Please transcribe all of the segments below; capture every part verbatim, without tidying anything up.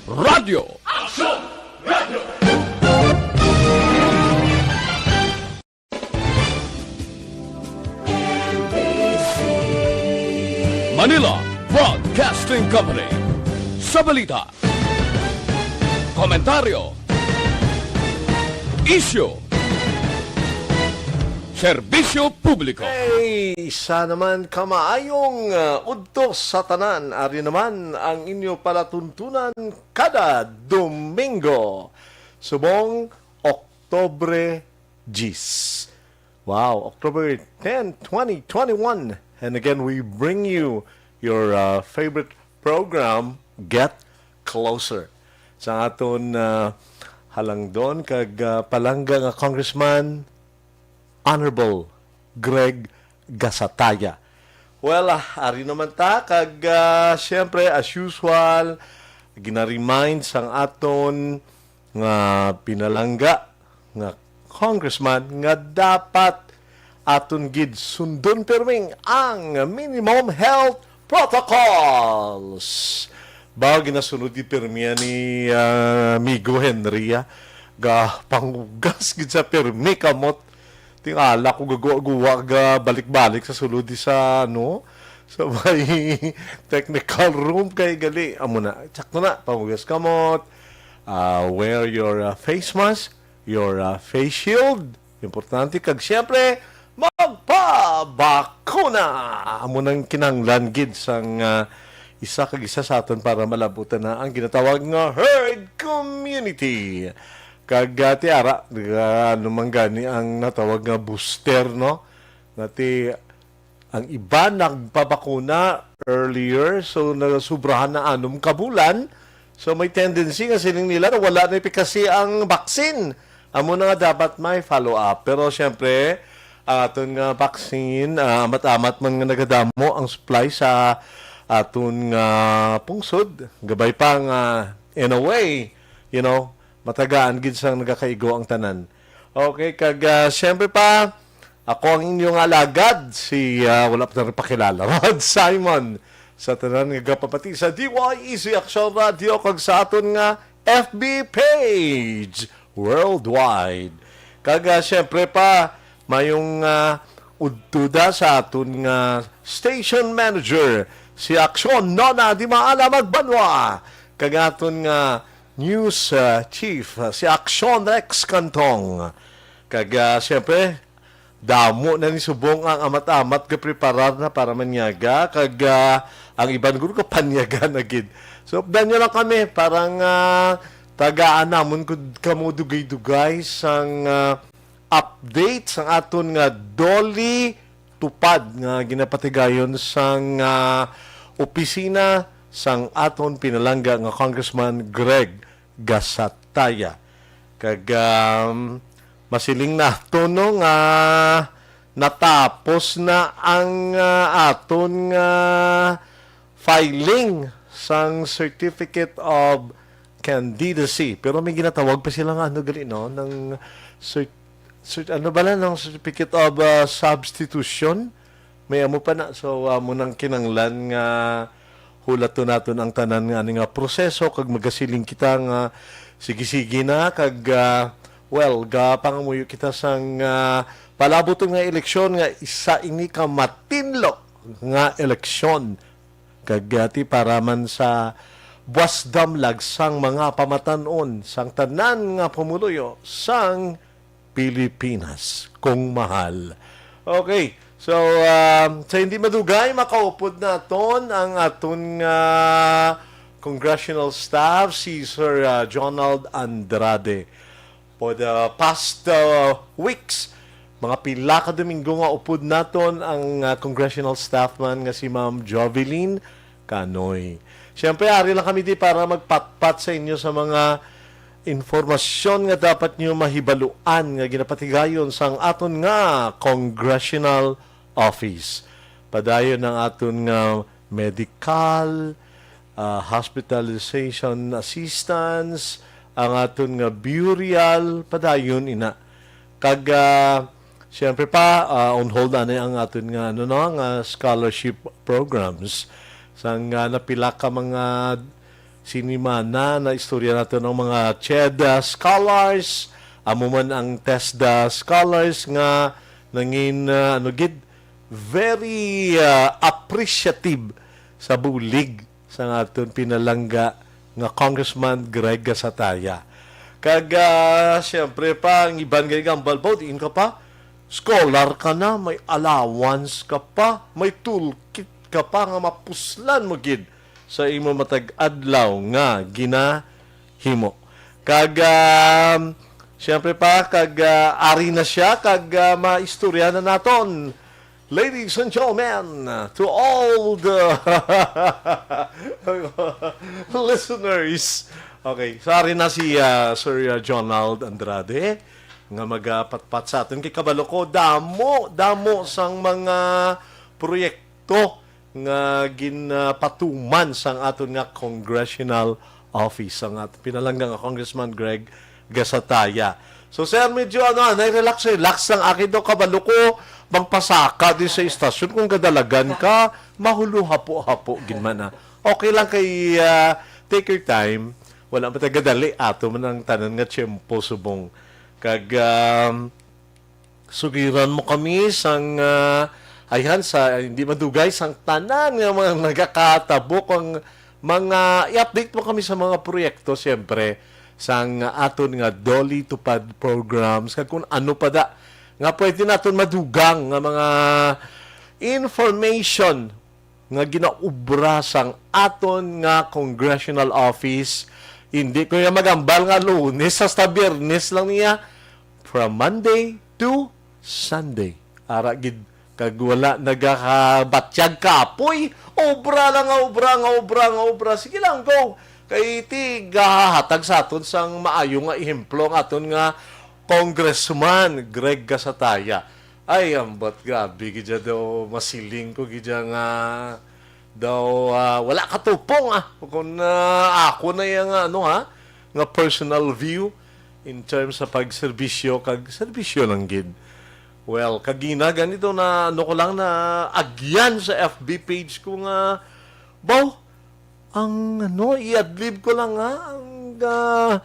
Radyo. Aksyon! Radyo! Manila Broadcasting Company. Sa balita, komentaryo, isyu, serbisyo publiko. Hey, isa naman kamaayong, uh, udto sa tanan. Ari naman ang inyo palatuntunan kada Domingo. Subong Oktobre diyes. Wow, October ten, twenty twenty-one. And again, we bring you your, uh, favorite program, Get Closer. Sa aton, uh, halangdon kag, uh, palangga nga Congressman, Honorable Greg Gasataya. Well, ah, ari naman ta, kag, ah, siyempre, as usual, gina-remind sang aton nga pinalangga nga congressman nga dapat aton gid sundon pirming ang minimum health protocols. Ba, ginasunod gid pirmi ni, ah, Migo Henry, ah. Ga panghugas gid sa pirmi kamot. Tingala ko gagwa-gwa ga balik-balik sa sulod di sa, ano, sa may technical room kay gali. Amo na, sakto na, panghugas kamot. Ah, wear your, ah, face mask, your, ah, face shield. Importante kag siyempre, magpabakuna. Amo nang kinahanglan gid sang, ah, isa kag isa sa aton para malabutan na ang ginatawag nga herd immunity. Kag, ah, ti ara, ah, ano man gani ang natawag nga booster, no? Nga ti, ang iba nagpabakuna earlier, so nasubrahan na anom ka bulan. So may tendency nga siling nila na wala na epikasi ang vaccine. Amo na nga dapat may follow-up. Pero siyempre, ang aton nga vaccine, ah, amat-amat man nga nagadamo ang supply sa aton nga pungsod. Gabay pa nga, in a way, you know, matagaan gid sang nagakaigo ang tanan. Okay, kag, ah, siyempre pa, ako ang inyong alagad, si, ah, wala pa tayo pakilala, Rod Simon. Sa tanan nga gapamati sa D Y E C Action Radio, kag sa aton nga F B page worldwide. Kag, ah, siyempre pa, mayong, ah, udto da sa aton nga station manager, si Action Nona Di Maala Magbanwa. Kag aton nga news, ah, chief, ah, si Action Rex Cantong. Kag, ah, siyempre, damo na ni subong ang amat-amat ga preparar na para manyaga. Kag, ah, ang iban guro ka panyaga na gid. So, updan nyo lang kami para nga tagaan namon kud kamo dugay-dugay sang, ah, update sang aton nga DOLE TUPAD nga ginapatigayon sang, ah, opisina sang aton pinalangga nga Congressman Greg Gasataya. Kag, um, masiling nato, no, nga natapos na ang, ah, aton nga filing sang Certificate of Candidacy. Pero may ginatawag pa sila nga, ano gali, no? Ng cert-, cert-, ano bala, ng Certificate of, ah, Substitution? May amo pa na. So, amo nang kinanglan nga hulaton naton ang tanan nga ani nga proseso, kag magasiling kita nga sige-sige na, kag, ah, well, gapangamuyo kita sang, ah, palabuton nga eleksyon nga isa ini ka matinlo nga eleksyon. Kag, ah, ti para man sa buas damlag sang mga pamatan-on sang tanan nga pumuluyo sang Pilipinas, kong mahal. Okay, so, um, sa hindi madugay, makaupod naton ang aton nga congressional staff, si Sir, uh, Jonald Andrade. For the past, uh, weeks, mga pila ka Domingo nga upod naton ang, uh, congressional staff man nga si Ma'am Jovelyn Canoy. Siyempre, ari lang kami di para magpatpat sa inyo sa mga impormasyon nga dapat nyo mahibaluan nga ginapatigayon sang aton nga congressional office. Padayon ang aton nga medical, ah, hospitalization assistance, ang aton nga burial, padayon ina. Kag, ah, siyempre pa, ah, on hold na ni ang aton nga, ano, no, nga scholarship programs. Sang, ah, napila ka mga sinimana, naistorya naton ang mga CHED, ah, scholars, amo man ang TESDA scholars nga nangin, ah, ano gid, very, ah, appreciative sa bulig sang aton pinalangga nga Congressman Greg Gasataya. Kag, ah, siyempre pa, ang iban nga igambal ba, diin ka pa? Scholar ka na, may allowance ka pa, may toolkit ka pa nga mapuslan mo gid sa imo matag adlaw nga ginahimo. Kag, ah, siyempre pa, kag, ah, ari na siya, kag, ah, maistorya na naton. Ladies and gentlemen, to all the listeners. Okay, so ari na si, ah, Sir, ah, Jonald Andrade nga magapatpat sa aton. Kay kabalo ko, damo, damo sang mga proyekto nga ginapatuman sang aton nga congressional office, ang aton pinalangga nga Congressman Greg Gasataya. So, sir, medyo, ano, ah, nai-relax, relax lang. Akin daw, kabalo ko, bang pasaka din sa istasyon, kung gadalagan ka, mahulo hapo-hapo gid man, ah. Okay lang kay, ah, take your time. Wala man tayo gadali, ato man ang tanan nga tiyempo subong. Kag, um, sugiran mo kami sang, ah, ayhan sa hindi madugay sang tanan nga mga nagakatabo, ang mga i-update mo kami sa mga proyekto, siyempre, sang aton nga DOLE Tupad programs, kag kung ano pa da nga pwede naton madugang nga mga information nga ginaubra sang aton nga congressional office. Hindi ko ya magambal nga Lunes hasta Biyernes lang niya. From Monday to Sunday. Ara gid, kag wala nagakabatyag kapoy. Obra lang nga obra, nga obra, nga obra. Sige lang, go. Kay ti gahatag sa aton sang maayo nga ehemplo ang aton nga Congressman Greg Gasataya. Ay, ambot, grabe gid siya daw, masiling ko gid siya nga daw, ah, wala katupong, ah. Kung, ah, ako na yang, ano, ha, nga personal view in terms sa pagserbisyo, kag serbisyo lang gid. Well, kagina ganito na, ano ko lang, na agyan sa F B page ko nga, baw, ang, ano, i-adlib ko lang, ha, ang, ah,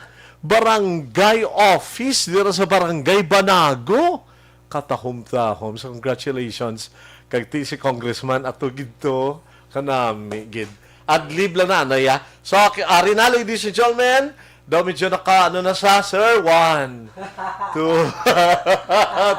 barangay office dira sa Barangay Banago. Katahom-tahom. So, congratulations kag ti si Congressman ato gid to kanami gid. Adlib lang na, ano, ya? So, ki-, ari na, ladies and gentlemen. Daw medyo naka, ano na sa, sir? One, two,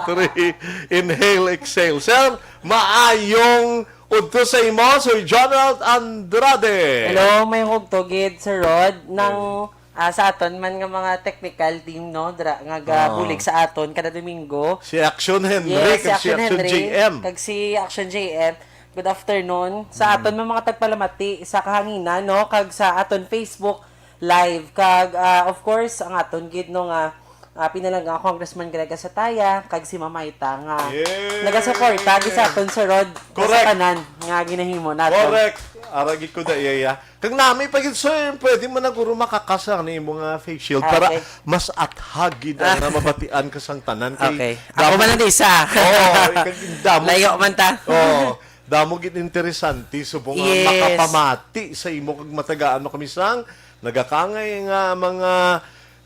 three. Inhale, exhale. Sir, maayong udto sa imo, Sir Jonald Andrade. Hello, maayong udto gid, Sir Rod. Nang, ah, sa aton man nga mga technical team, no, dra, nga gabulig sa aton kada Domingo. Si Action Henry, Yes, si kag si Action Action Henry, J M. Kag si Action J M. Good afternoon. Sa aton man mga tagpalamati sa kahanginan, no, kag sa aton Facebook Live. Kag, ah, of course, ang aton gid, no, nga, ah, pinalangga Congressman Greg Gasataya, kag si Mamayta nga Yes. nagasuporta gid sa aton, Sir Rod, Correct. sa tanan nga ginahimo nato. Correct. Ara gid ko da iya, iya. Kag nami pa gid, sir, pwede mo na guro makakasa ni imo nga face shield Ah, para okay. mas athag gid ang Ah. nga mabatian ka sang tanan. Kay Okay. Ako damo man ang isa. Oo, kag damo Layo man ta. Oo. Damo gid interesante subong nga Yes. makapamati sa imo kag matagaan mo kami sang nagakangay nga mga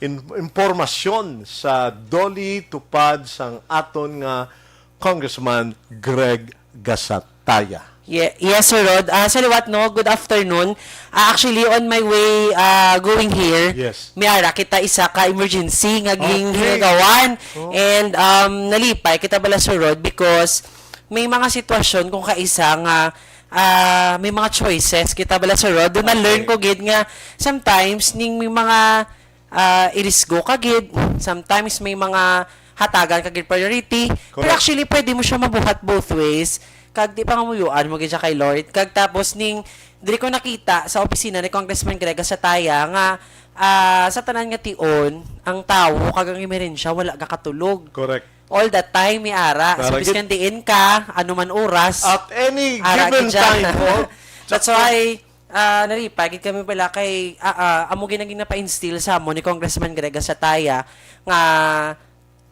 in-, impormasyon sa DOLE Tupad sang aton nga Congressman Greg Gasataya. Ye-, yes, Sir Rod. Ah, sa liwat, no, good afternoon. Ah, actually, on my way, ah, going here, Yes. may ara kita isa ka emergency nga ging Okay. hinagawan. Oh. And, um, nalipay kita bala, Sir Rod, because may mga sitwasyon kung kaisa nga, ah, may mga choices kita bala, Sir Rod. Doon na-learn Okay. ko gid nga sometimes ning may mga, ah, irisgo ka gid. Sometimes may mga hatagan ka gid priority. Pero Correct. actually, pwede mo siya mabuhat both ways. Kag di pa nga muyuan mo gid siya kay Lord. Kag tapos ning diri ko nakita sa opisina ni Congressman Greg Gasataya nga, ah, sa tanan nga tion, ang tawo kag ang emerensya wala gakatulog. Correct. All the time, may ara. Sa Correct. biskan diin ka, ano man oras, At any ara given gid siya. time, oh. That's why, ah, nalipay gid kami pala kay, ah, ah, amo gid ang ginapa-instill sa amo ni Congressman Greg Gasataya nga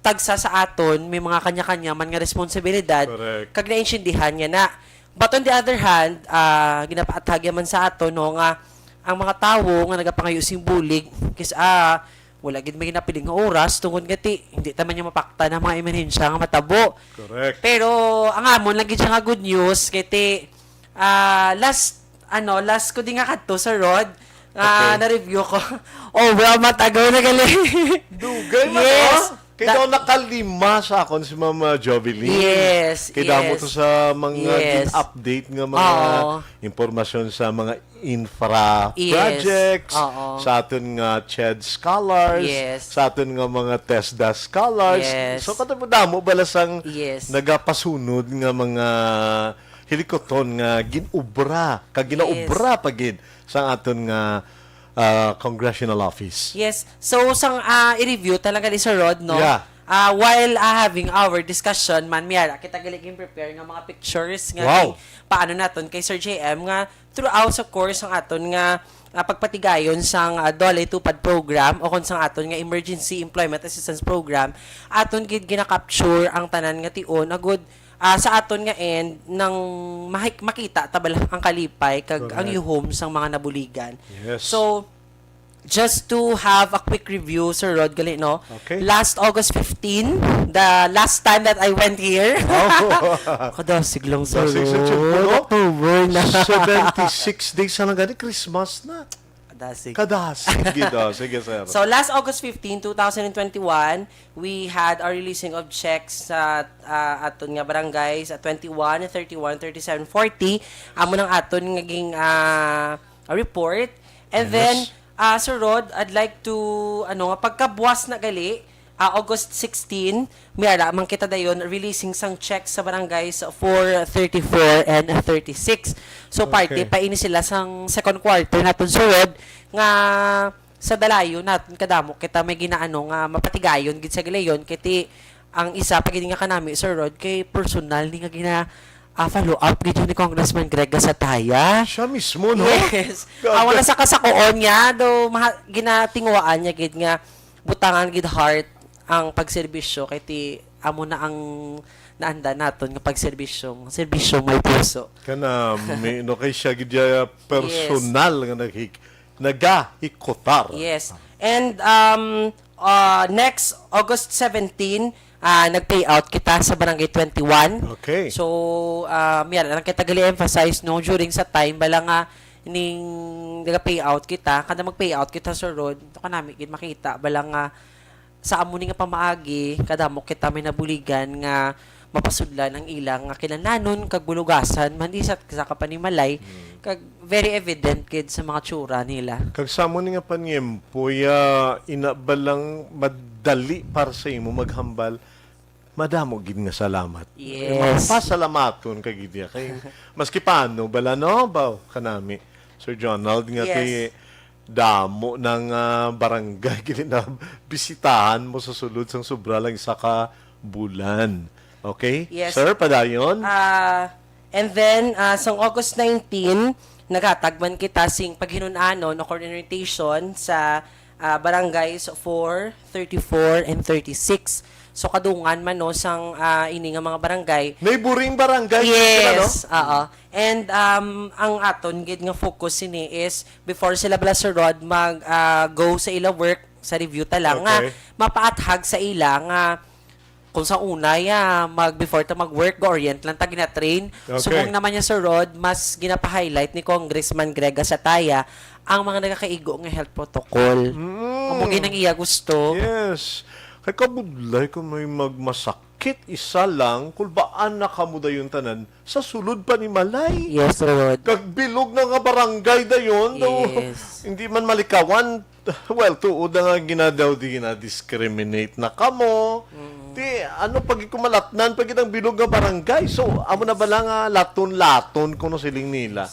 tagsa sa aton may mga kanya-kanya man nga responsibilidad Correct. kag naintindihan niya na. But on the other hand, ah, ginapaathag man sa aton, no, nga, ang mga tawo nga nagapangayo sing bulig, kis-, ah, wala gid may napiling nga oras, tungod nga ti, hindi ta man niya mapaktan ang mga emerhensya nga matabo. Correct. Pero ang amon lagi siya nga good news, kay ti, ah, last, ano, last ko di nga kadto sa Rod, ah, Okay. na-review ko. Oh, bro, matago na gali. Dugay man, Yes. oh. Kay daw nakalima sa akon si Mama Jovelyn. Yes, Kay damo yes. to sa mga Yes. update nga mga Oo. impormasyon sa mga infra Yes. projects, Oo. sa aton nga CHED scholars, Yes. sa aton nga mga TESDA scholars. Yes. So, kadamo-damo bala sang Yes. nagapasunod nga mga hilikoton nga ginobra, kag ginaobra pa gid sa aton nga ah, congressional office. Yes. So, sang ah, i-review talaga ni Sir Rod, no? Yeah. Ah, while ah, having our discussion, man, miyara, kita gali gin-prepare nga mga pictures nga Wow. kay paano naton kay Sir J M nga throughout, of course, ang aton nga ah, pagpatigayon sang ah, DOLE TUPAD program o kon sang aton nga Emergency Employment Assistance Program, aton gid gina-capture ang tanan nga tion, agud ah, sa aton nga end nang mahik- makita ta bala ang kalipay kag ang Correct. Yuhom sang mga nabuligan. Yes. So, just to have a quick review, Sir Rod, gali, no? Okay. Last August fifteen, the last time that I went here. Oh. Kadasig lang, Sir Dasig sa Rod. tiyempo, no? October na. Seventy-six days na lang gani, Christmas na. Kadasig. Kadasig gid, oh. Sige, sir. So, last August fifteen, two thousand twenty-one, we had our releasing of checks sa ah, aton nga barangays at twenty-one, thirty-one, thirty-seven, forty. Amo nang aton nga ging ah, report. And then, Yes. ah, Sir Rod, I'd like to, ano, nga pagkabuas na gali, ah, August sixteen, miyara man kita dayon releasing sang checks sa barangays four, thirty-four, and thirty-six. So, parte Okay. pa ini sila sang second quarter naton, Sir Rod, nga sa dalayon naton kadamo kita may ginaano nga mapatigayon gid sa gilayon, kay ti ang isa pa gid nga kanami, Sir Rod, kay personal ni nga gina ah, follow up gid ni Congressman Greg Gasataya. Siya mismo, no? Yes. Grabe. Awa na sa kasakoon niya, do maha, ginatinguhaan niya gid nga butangan gid heart ang pagserbisyo, kay ti amo na ang naanda naton nga pagserbisyo, serbisyo may puso. Kanami, no, kay siya gid ya personal nga naghik nagahikotar. Yes. And um uh, next August seventeen, ah nag-pay out kita sa Barangay twenty-one. Okay. So, ah miyara lang kita gali emphasize, no, during sa time bala nga ning naga-pay out kita, kada mag-pay out kita, Sir Rod, to kanami gid makita bala nga sa amo ni nga pamaagi, kadamo kita may nabuligan nga mapasudlan ang ilang nga kinahanglanon kag bulugasan man di sa, sa kapanimalay, kag very evident gid sa mga tsura nila. Kag sa amo ni nga panyempo, ya, ina ba lang madali para sa imo maghambal, madamo gid nga salamat. Yes. Pasalamaton ka gid ya. Kay, maski paano, bala, no? Baw, kanami. Sir Jonald, nga Yes. kay damo ng ah, barangay gid na bisitahan mo sa sulod sang sobra lang isa ka bulan. Okay? Yes. Sir, padayon? Ah, and then, ah, sang August nineteen, naghatag man kita sing paghinun-anon o coordination sa ah, barangays four, thirty-four, and thirty-six. So, kadungan man, no, sang ah, ini nga mga barangay. Neighboring barangay, sila, no? Yes, oo. And um, ang aton gid nga focus sini is before sila bala, Sir Rod, mag ah, go sa ila work, sa review ta lang nga Okay. mapaathag sa ila nga kung sa una ya mag before ta mag-work, ga-orient lang ta, gina-train. Okay. Subong naman niya, Sir Rod, mas ginapahighlight ni Congressman Greg Gasataya ang mga nagakaigo nga health protocol. Mm. Amo gid ang iya gusto. Yes. Kay kabudlay kung may magmasakit, isa lang, kulbaan na kamo dayon tanan sa sulod panimalay. Yes, Sir Rod. Kag bilog na nga barangay dayon, daw, Yes. hindi man malikawan. Well, tuod na nga ginadaw di gina-discriminate na kamo. Di, ano pag kumalatnan pag ang bilog nga barangay? So, amo na bala nga laton-laton kuno siling nila.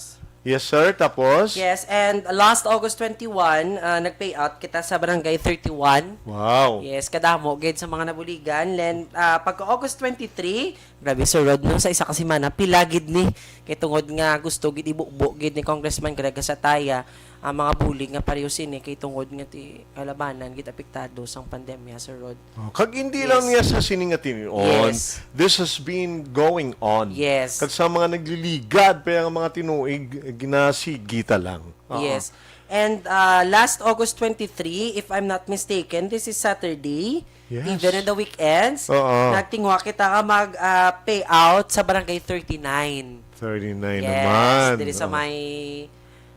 Yes, sir. Tapos? Yes, and last August twenty-one, ah, nag-pay out kita sa Barangay thirty-one. Wow. Yes, kadamo gid sa mga nabuligan. Then, ah, pagka August twenty-three, grabe, Sir Rod, no, sa isa ka semana, pila gid ni. Kay tungod nga gusto gid ibubo gid ni Congressman Greg Gasataya ang mga bulig nga pareho sini, kay tungod nga ti kalabanan gid apektado sang pandemya, Sir Rod. Oh, kag hindi lang Yes. niya sa sining nga tinuon. Yes. This has been going on. Yes. Kag sa mga nagliligad pa ang mga tinuig, ginasigi ta lang. Oo. Yes. And uh, last August twenty-three, if I'm not mistaken, this is Saturday, Yes. even in the weekends, Oo. nagtinguha kita nga mag uh, payout sa Barangay thirty-nine. thirty-nine Yes, naman. diri sa Oh. may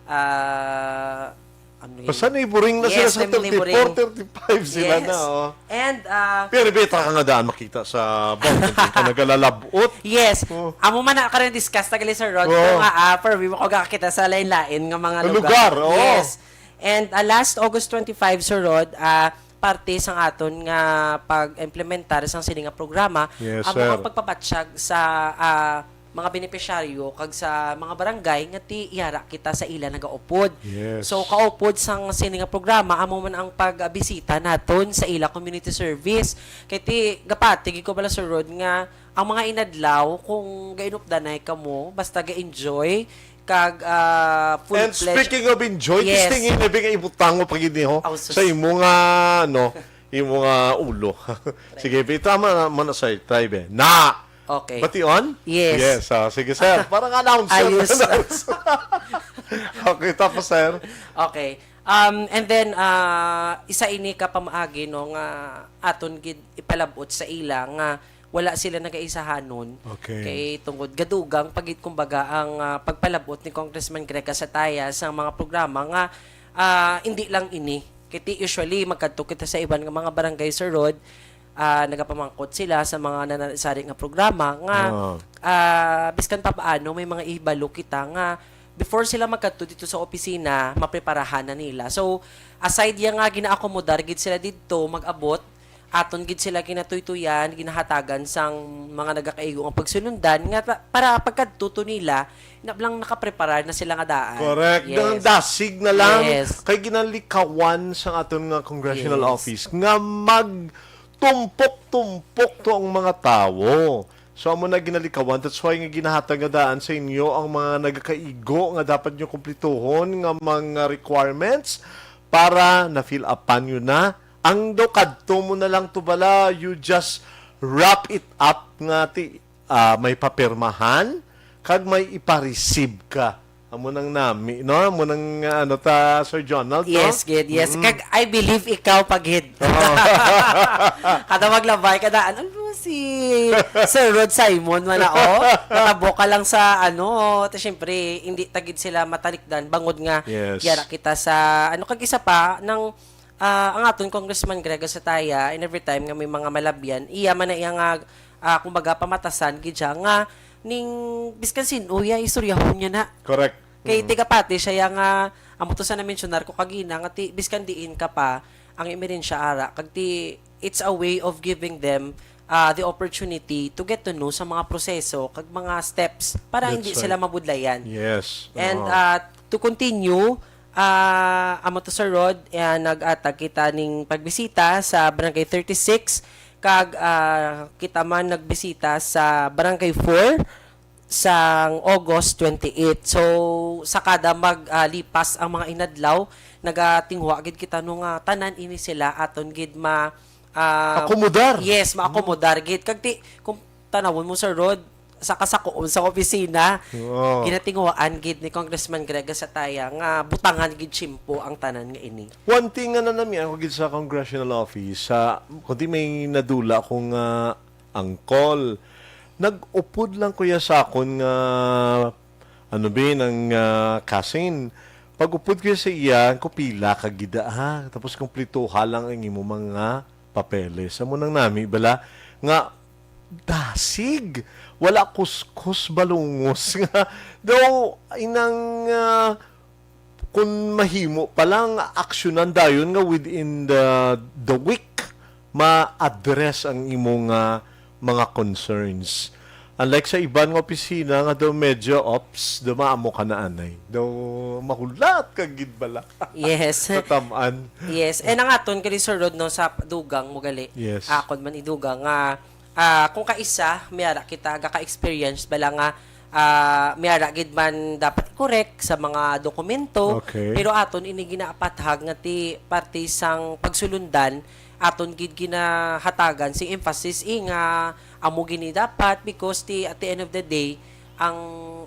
uh, ano yun? Basta neighboring na sila Yes, sa may neighboring. thirty-four, thirty-five sila Yes. na. Oh. And uh, Pero beta ka nga daan makita sa bawat ka nagalalabot. Yes. Oh. Amo man na karon discuss ta gali, Sir Rod, Oh. kung nga, ah, for me, makauga kita sa lain-lain nga mga Sa lugar. lugar, oo. Yes. And ah, last August twenty-five, Sir Rod, ah, parte sang aton nga pag-implementar sang sini nga programa, Yes, ang sir. mga pagpabatsyag sa ah, mga benepisyaryo kag sa mga barangay nga ti yara kita sa ila nagaupod. Yes. So kaupod sang sini nga programa, amo man ang pagbisita naton sa ila community service. Kay ti gapati gid ko bala, Sir Rod, nga ang mga inadlaw, kung gainupdanay kamo, basta ga-enjoy kag ah, full And fledged. Speaking of enjoy, Yes. testingin na bigay ibutang mo pag ho Oh, sus. sa imo nga ano, imo nga ulo. Sige, be, tama na man sa try be. Na. Okay. Bation? Yes. Yes, ah, sige sir. Parang announcer. Ayos. Okay, tapos sir. Okay. Um, and then, ah, isa ini ka pamaagi, no, nga aton gid ipalabot sa ila nga wala sila nagaisahanon. Okay. Kay tungod gadugang pagit, kumbaga, ang ah, pagpalabot ni Congressman Greg Casataya sa mga programa nga ah, hindi lang ini. Kay ti usually magkadto kita sa iban nga mga barangay, Sir Rod, ah, nagapamangkot sila sa mga nanasari nga programa nga Ah. ah, biskan pa paano may mga ihibalo kita nga before sila magkadto dito sa opisina, mapreparahan na nila. So, aside ya nga ginaakomodar gid sila didto, mag-abot, aton gid sila ginatuytuyan, ginahatagan sang mga nagakaigo nga pagsulundan nga ta- para pagkadto to nila, na lang nakapreparar na sila nga daan. Correct. Yes. Ang dasig na lang Yes. kay ginalikawan sa aton nga congressional Yes. office nga magtumpok-tumpok to ang mga tawo. So amo na ginalikawan, that's why nga ginahatag nga daan sa inyo ang mga nagakaigo nga dapat nyo kumplituhon nga mga requirements para na-fill upan nyo na. Ang daw kadto mo na lang to bala, you just wrap it up nga ti ah, may papirmahan kag may ipa-receive ka. Amo nang nami, no? Amo nang ah, ano ta, Sir Jonald, no? Yes, gid. Yes. Kag I believe ikaw pa gid. Kada maglabay ka daan, ano si Sir Rod Simon man na, oh? Natabo ka lang sa ano, ta syempre hindi ta gid sila matalikdan bangod nga Yes. yara kita sa ano, kag isa pa nang ah, ang aton Congressman Greg Casataya, and every time nga may mga malabyan, iya man na iya nga ah, kumbaga pamatasan gid siya nga ning biskan sin-o ya istoryahon niya na. Correct. Kay tigapati siya ya nga amo to sa na-mentionar ko kagina nga ti, biskan diin ka pa ang emerensya ara kag ti it's a way of giving them ah, the opportunity to get to know sa mga proseso kag mga steps para That's hindi right. sila mabudlayan. Yes. And Oo. ah, to continue, ah, amo to, Sir Rod, ah, nag-atag kita ning pagbisita sa Barangay thirty-six kag ah, kita man nagbisita sa Barangay four sang August twenty-eight. So, sa kada mag ah, lipas ang mga inadlaw, nagatinguha gid kita no nga tanan ini sila aton gid ma ah, Akomodar. Yes, maakomodar gid. Kag ti, kung tanawon mo, Sir Rod, sa kasakuon sa opisina, Oo. ginatinguhaan gid ni Congressman Greg Casataya nga butangan gid tiyempo ang tanan nga ini. One thing nga nanami ako gid sa congressional office, sa kundi may nadula akong ah, uncle, nag-upod lang kuya sa akon nga ano ba nang ah, cousin. Pag-upod ko sa iya, ko pila ka gida ha. Tapos kumplituha lang ang imo mga papeles. Amo nang nami bala nga dasig, wala kuskus balungos nga daw inang ah, kung mahimo pa lang aksyonan dayon nga within the the week ma-address ang imong ah, mga concerns. Unlike sa iban nga opisina nga daw medyo ops, daw maamo ka na anay. Daw mahulat ka gid bala. Yes. Sa taman. Yes. And ang aton kani, Sir Rod, no, sa dugang mo gali. Yes. Akon man idugang nga ah, kung kaisa, may ara kita gaka-experience bala nga ah, may ara gid man dapat i-correct sa mga dokumento. Okay. Pero aton ini ginaapathag nga ti parte sang pagsulundan, aton gid ginahatagan sing emphasis, eh, nga amo gini dapat because ti at the end of the day, ang,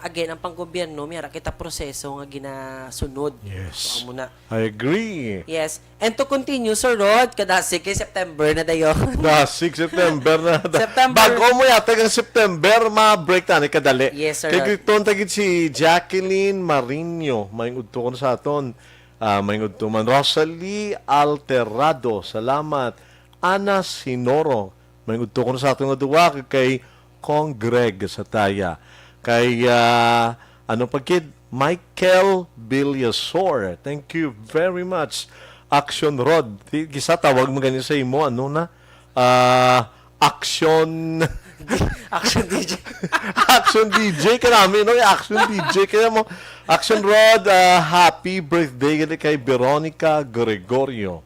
again, ang panggobyerno, may ara kita proseso nga ginasunod. Yes. So, amo na. I agree. Yes. And to continue, Sir Rod, kadasig kay September na dayon. Dasig September na. September. Bago mo yata ang September, ma-break na ni kadali. Yes, sir. Kay Griton tagid si Jacqueline Marino, may udto ko sa aton. Ah, may udto man. Rosalie Alterado, salamat. Ana Sinoro, may udto ko sa aton nga duwa kay Kong Greg sa Taya. Kay, ah, ano pa gid? Michael Villasor. Thank you very much. Action Rod. Di- Kisa tawag mo ganyan sa imo, ano na? Ah, action... Action D J. Action D J ka namin, no? Action D J kaya mo. Action Rod, ah, happy birthday gali kay Veronica Gregorio.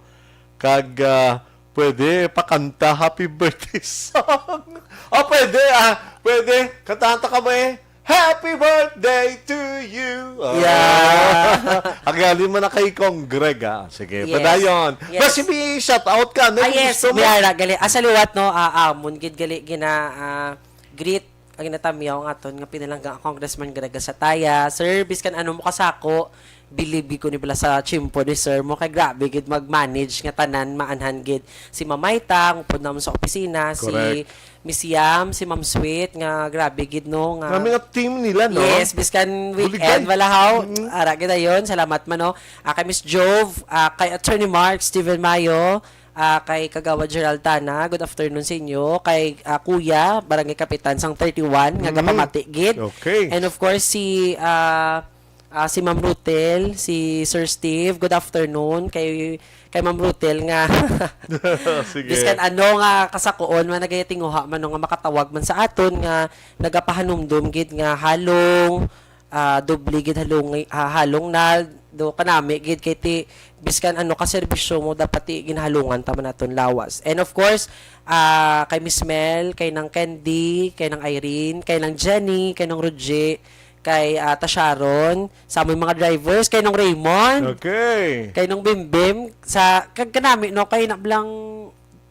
Kag ah, pwede pakanta happy birthday song. Oh, pwede ah, pwede. Kantahan ta ka mo eh. Happy birthday to you. Ah. Yeah. Ang galing mo na kay Kong Greg, ah. Sige, Yes. padayon. Yes. Basi may shout out ka. Ano Ah, yung yes, gusto mo? may ara gali. Asa liwat, no, ah, amon gid gali gina ah, greet ang ginatamyaw ang aton nga pinalangga Congressman Greg Gasataya. Sir, biskan ano mo kasako, believe ko ni bala sa tiyempo ni Sir mo kay grabe gid mag-manage nga tanan maanhan gid si Mamay Tang, upod naman sa opisina, si Correct. Miss Yam, si Ma'am Sweet nga grabe gid, no, nga Kami nga team nila, no? Yes, biskan weekend, Buligan. wala haw. Mm. Ara gid dayon. Salamat man, no. Ah, kay Miss Jove, ah, kay Attorney Mark, Steven Mayo, ah, kay Kagawad Gerald Tana, good afternoon sa inyo. Kay ah, Kuya, Barangay Kapitan sang thirty-one, nga Mm. gapamati gid. Okay. And of course, si ah, ah, si Ma'am Rutel, si Sir Steve, good afternoon. Kay kay Ma'am Rutel nga Sige. biskan ano nga kasakuon man nagayatinguha man, no, nga makatawag man sa aton nga nagapahanumdom gid nga halong ah, doble gid halong, ah, halong na do kanami gid kay ti biskan ano ka serbisyo mo dapat ti ginahalungan ta man naton lawas. And of course, ah, kay Miss Mel, kay nang Candy, kay nang Irene, kay nang Jenny, kay nang Roger, kay ah, ta Sharon, sa among mga drivers, kay nang Raymond, Okay. kay nang Bimbim, sa kag kanami, no, kay nablang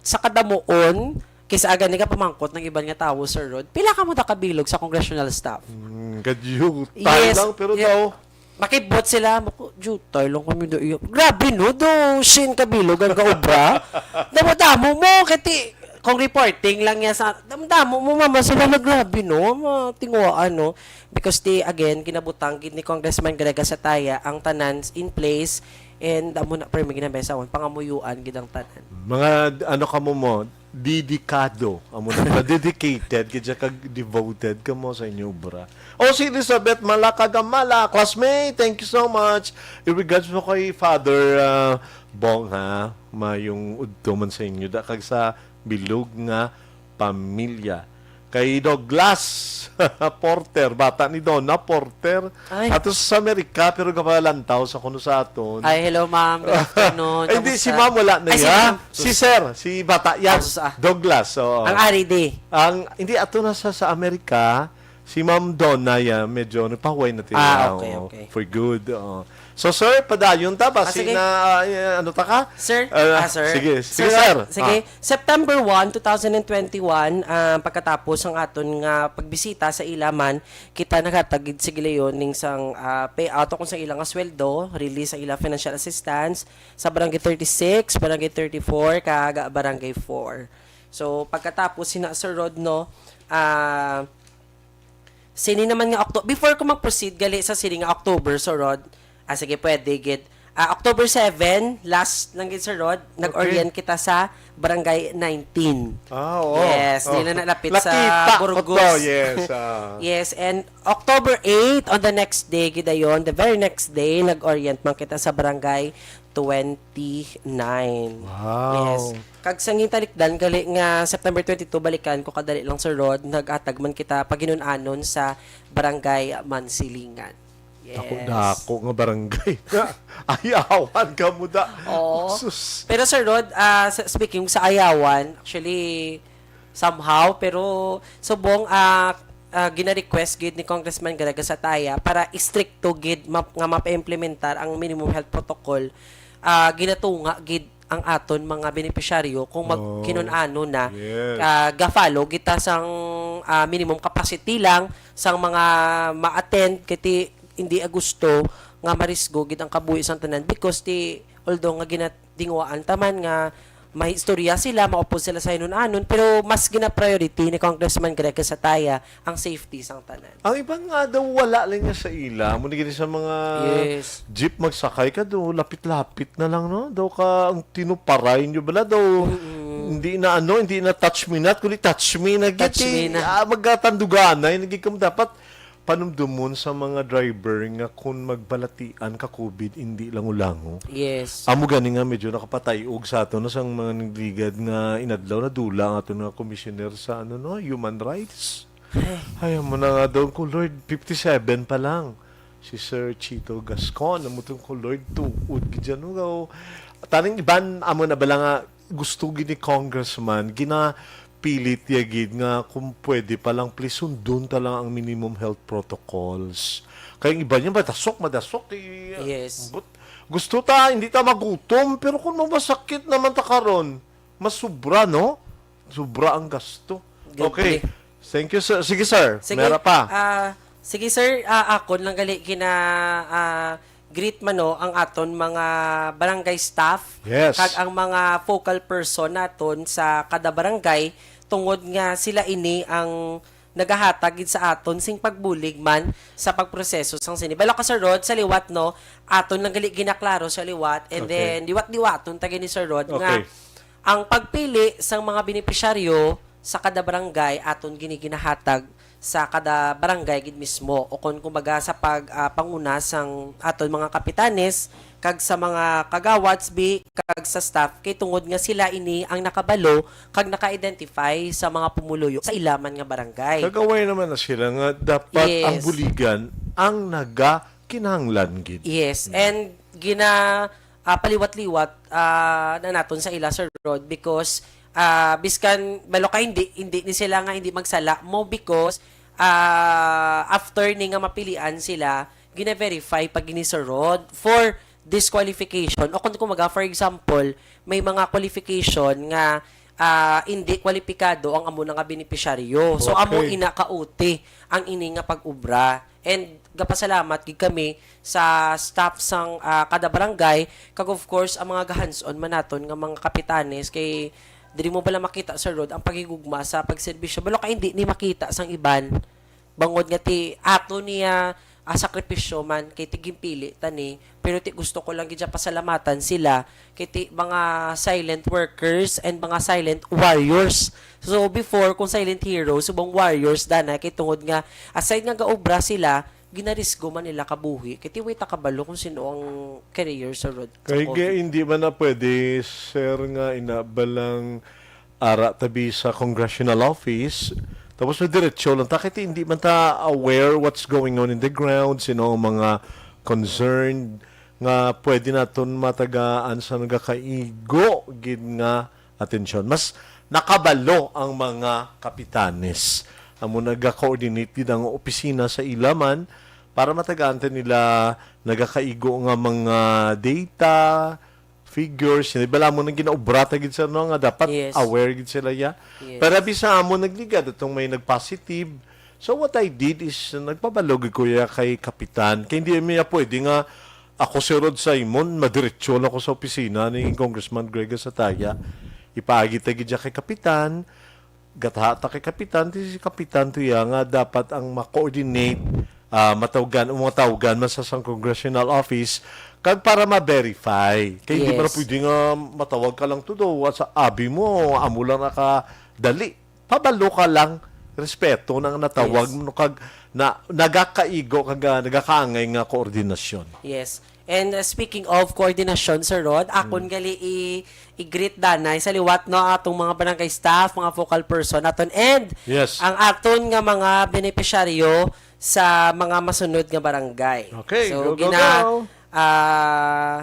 sa kadamuon, kaysa aga ni ka pamangkot ng iban nga tawo, Sir Rod, pila ka mo da kabilog sa congressional staff? Mm, kadyo. Yes. Lang, pero Yeah. daw. Makibot sila, mako, jutay lang kami do iyo. Grabe, no? Do, sin kabilog ang kaobra. Damo-damo mo, kati, kung reporting lang niya sa, damo-damo mo, mama, sila na grabe, no? Matinguhaan, no? Because di, again, ginabutang gid ni Congressman Greg Gasataya ang tanan in place, and amo na, permi ginamesa, pangamuyuan gid ang tanan. Mga, ano ka mo mo, dedikado. Amo na, dedicated, kaya kag devoted ka mo sa inyo obra. O si Elizabeth Malakagamala, classmate, thank you so much. In regards mo kay Father ah, Bong, ha, mayong udto man sa inyo, da kag sa bilog nga pamilya. Kay Douglas Porter, bata ni Donna Porter. Ay. Ato sa Amerika, pero gapalantaw sa kuno sa aton. Ay, hello, ma'am. Good afternoon. Ay, hindi, si Kamusta? ma'am wala na Ay, si iya. ma'am. Si sir, si bata yan. Ah, sus, ah. Douglas, oo. Ang ari di. Ang, hindi, ato na sa, sa Amerika, si Ma'am Donna yan, medyo nagpahuway na tayo. Ah, okay, Oo, okay. For good, oo. So, sir, padayon ta ba? Ah, sige. Sina, ah, ano ta ka? Sir, Ah, ah, sir. Sige, sige, Sir, sir. Sige, Ah. September one, two thousand and twenty-one, ah, pagkatapos ang aton nga pagbisita sa ila man, kita naghatag gid sa gilayon ning sang ah, payout kung sa ila nga sweldo, release sa ila financial assistance sa Barangay thirty-six, Barangay thirty-four, kag Barangay four. So, pagkatapos sina Sir Rod, no, ah, sini naman nga October, before ko mag-proceed gali sa sini nga October, Sir Rod, ah, sige, pwede gid. Ah, October seven, last lang gid, Sir Rod, nag-orient kita sa Barangay nineteen. Ah, oo. Yes, Oh. nila nalapit sa Lakita, Burgos. Otto, yes. Ah. Yes, and October eight, on the next day, gid dayon, the very next day, nag-orient man kita sa Barangay twenty-nine. Wow. Yes. Kag sa gintalikdan gali nga September twenty-two, balikan ko kadali lang, Sir Rod, naghatag man kita paginun-anon sa Barangay Mansilingan. Yes. Dako-dako nga barangay. Ayawan ka mo da. Oo. Sus. Pero, Sir Rod, ah, sa- speaking sa Ayawan, actually, somehow, pero subong, ah, ah, gina-request gid ni Congressman Greg Gasataya para istrikto gid map- nga mapa-implementar ang minimum health protocol. Ah, ginatunga gid ang aton mga benepisyaryo kung mag-, Oh, kinun-ano na, yes. ah, ga-follow kita sang, ah, minimum capacity lang sang mga ma-attend, kay ti hindi gusto nga marisgo gid ang kabuhi sang tanan, because ti, although nga ginatinguhaan ta man nga may istorya sila, maupod sila sa hinun-anon, pero mas gina-priority ni Congressman Greg Sataya ang safety sang tanan. Ang iban nga daw wala lang niya sa ila. Amo ni gini sa mga Yes. jeep magsakay ka do, lapit-lapit na lang, no? Daw ka ang tinuparay nyo bala daw. Hindi na ano, hindi na touch me not, kundi touch me na gid. Touch me na. Ah, magkatanduganay na gid kamo. Dapat panumdumon sa mga driver nga kung magbalatian ka COVID, hindi lango-lango. Yes. Amo gani nga medyo nakapatay-og sa ato na sang mga nagligad nga inadlaw, nadula ang ato nga commissioner sa ano, no, human rights. Ay, amo na nga daw ko, Lord, fifty-seven pa lang si Sir Chito Gascon. Amo tong ko, Lord, tuod gid yan, no? Taning iban, amo na bala nga gusto gid ni Congressman, ginapilit ya gid nga kung pwede pa lang, please, sundon ta lang ang minimum health protocols. Kay ang iban niya, madasok, madasok. Eh, Yes. but, gusto ta, hindi ta magutom, pero kung masakit naman ta karon, masubra, no? Sobra ang gasto. Good Okay. day. Thank you, sir. Sige, sir. Sige, Meron pa. ah, sige, sir, ah, akon lang gali gina, ah, greet man, no, ang aton mga barangay staff Yes. kag ang mga focal person naton sa kada barangay, tungod nga sila ini ang nagahatag gid sa aton sing pagbulig man sa pagproseso sang sini. Balo ka, Sir Rod, sa liwat, no, aton lang gali ginaklaro sa liwat, and Okay. then liwat-liwaton ta gini, Sir Rod, nga Okay. ang pagpili sang mga benepisyaryo sa kada barangay aton gini ginahatag sa kada barangay gid mismo, o kon kumbaga sa pag, ah, panguna sang aton mga kapitanes kag sa mga kagawad, S B, kag sa staff, kay tungod nga sila ini ang nakabalo kag naka-identify sa mga pumuluyo sa ila man nga barangay. Kag aware naman na sila nga dapat Yes. ang buligan ang naga kinahanglan gid. Yes, and gina ah, paliwat-liwat, ah, na naton sa ila, Sir Rod, because, ah, biskan balo ka, hindi, hindi ni sila nga hindi magsala mo, because, ah, after ni nga mapilian sila, gina-verify pag ni, Sir Rod, for disqualification, o kung kumaga, for example, may mga qualification nga, ah, hindi kwalipikado ang amo na nga benepisyaryo. So, amo Okay. ina kauti ang ini nga pag-ubra. And gapasalamat gid kami sa staff sang, ah, kada barangay, kag of course ang mga gahanson man naton nga mga kapitanes, kay diri mo bala makita, Sir Rod, ang paghigugma sa pagserbisyo. Balo ka hindi ni makita sang iban, bangod nga ti ato niya, ah, sakripisyo man, kay ti ginpili ta ni, pero ti gusto ko lang gid siya pasalamatan sila, kay ti mga silent workers and mga silent warriors. So, before, kung silent heroes, subong warriors, danay, kay tungod nga, aside nga gaobra sila, ginarisgo man nila kabuhi. Kay ti way ta kabalo kung sino ang carrier, Sir Rod, sa Kay COVID. Hindi man na pwede, sir, nga ina balang ara tabi sa congressional office. Tapos madiretso lang ta, kay hindi man ta aware what's going on in the ground, sino ang mga concerned nga pwede naton matagaan sa nagakaigo gid nga atensyon. Mas nakabalo ang mga kapitanes. Amo naga-coordinate gid ang opisina sa ilaman para matagaan ta nila nagakaigo nga mga data, figures, hindi bala mo nang ginaobra ta gid, sir, no, nga dapat Yes. aware gid sila ya. Yes. Pero bisan amo nagligad atong may nag-positive. So what I did is nagpabalo gid ko ya kay kapitan. Kay hindi mi pwede nga ako si Rod Simon, madiretso na ko sa opisina ni Congressman Greg Sataya. Ipaagi ta gid siya kay kapitan, gataha ta kay kapitan, ti si kapitan to ya nga dapat ang ma-coordinate, ah, matawgan, o mga tawgan man sa sang congressional office, kag para ma-verify. Kay hindi man Yes. pwede nga matawag ka lang to do, sa abi mo, amo lang nakadali. Pabalo ka lang, respeto nang natawag Yes. mo, kag na, nagakaigo, kag, ah, nagakaangay nga koordinasyon. Yes. And, uh, speaking of coordination, Sir Rod, akon gali i- i-greet danay sa liwat, no, atong mga barangay staff, mga focal person naton, and Yes. ang aton nga mga benepisyaryo sa mga masunod nga barangay. Okay, So, go, go, gina-, go. ah,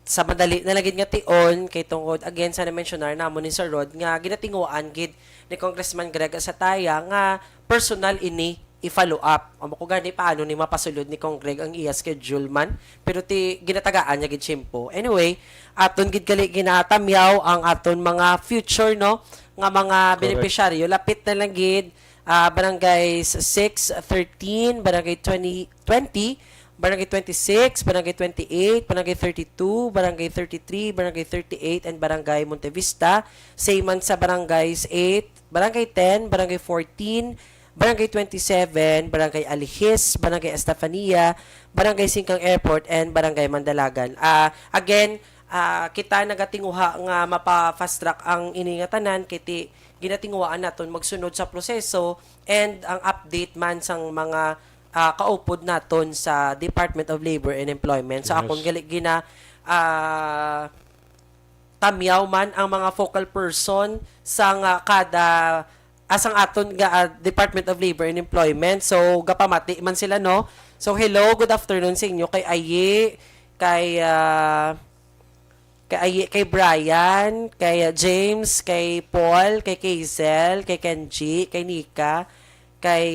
sa madali na lang gid nga tion, kay tungod, again, sa na-mentionar namon ni Sir Rod, nga ginatinguhaan gid ni Congressman Greg Sataya nga personal ini i-follow up. Amo ko gani paano ni mapasulod ni Kong Greg ang iya schedule man, pero ti ginatagaan niya gid tiyempo. Anyway, aton gid gali ginatamyaw ang aton mga future, no, nga mga Correct. benepisyaryo. Lapit na lang gid, ah, Barangay six thirteen, Barangay twenty twenty, Barangay twenty-six, Barangay twenty-eight, Barangay thirty-two, Barangay thirty-three, Barangay thirty-eight, and Barangay Montevista. Same man sa Barangays eight, Barangay ten, Barangay fourteen, Barangay twenty-seven, Barangay Alihis, Barangay Estefania, Barangay Singkang Airport, and Barangay Mandalagan. Ah, again, ah, kita nagatinguha nga mapa-fast track ang ini nga tanan kay ti ginatinguhaan naton magsunod sa proseso and ang update man sang mga, ah, kaupod naton sa Department of Labor and Employment. So, Yes. akon gali gina, ah, tamyaw man ang mga focal person sang, ah, kada, ah, sang aton nga, ah, Department of Labor and Employment. So, gapamati man sila, no? So, hello, good afternoon sa inyo kay Ayi, kay, ah, kay Ayi, kay Brian, kay, ah, James, kay Paul, kay Kazel, kay Kenji, kay Nika, kay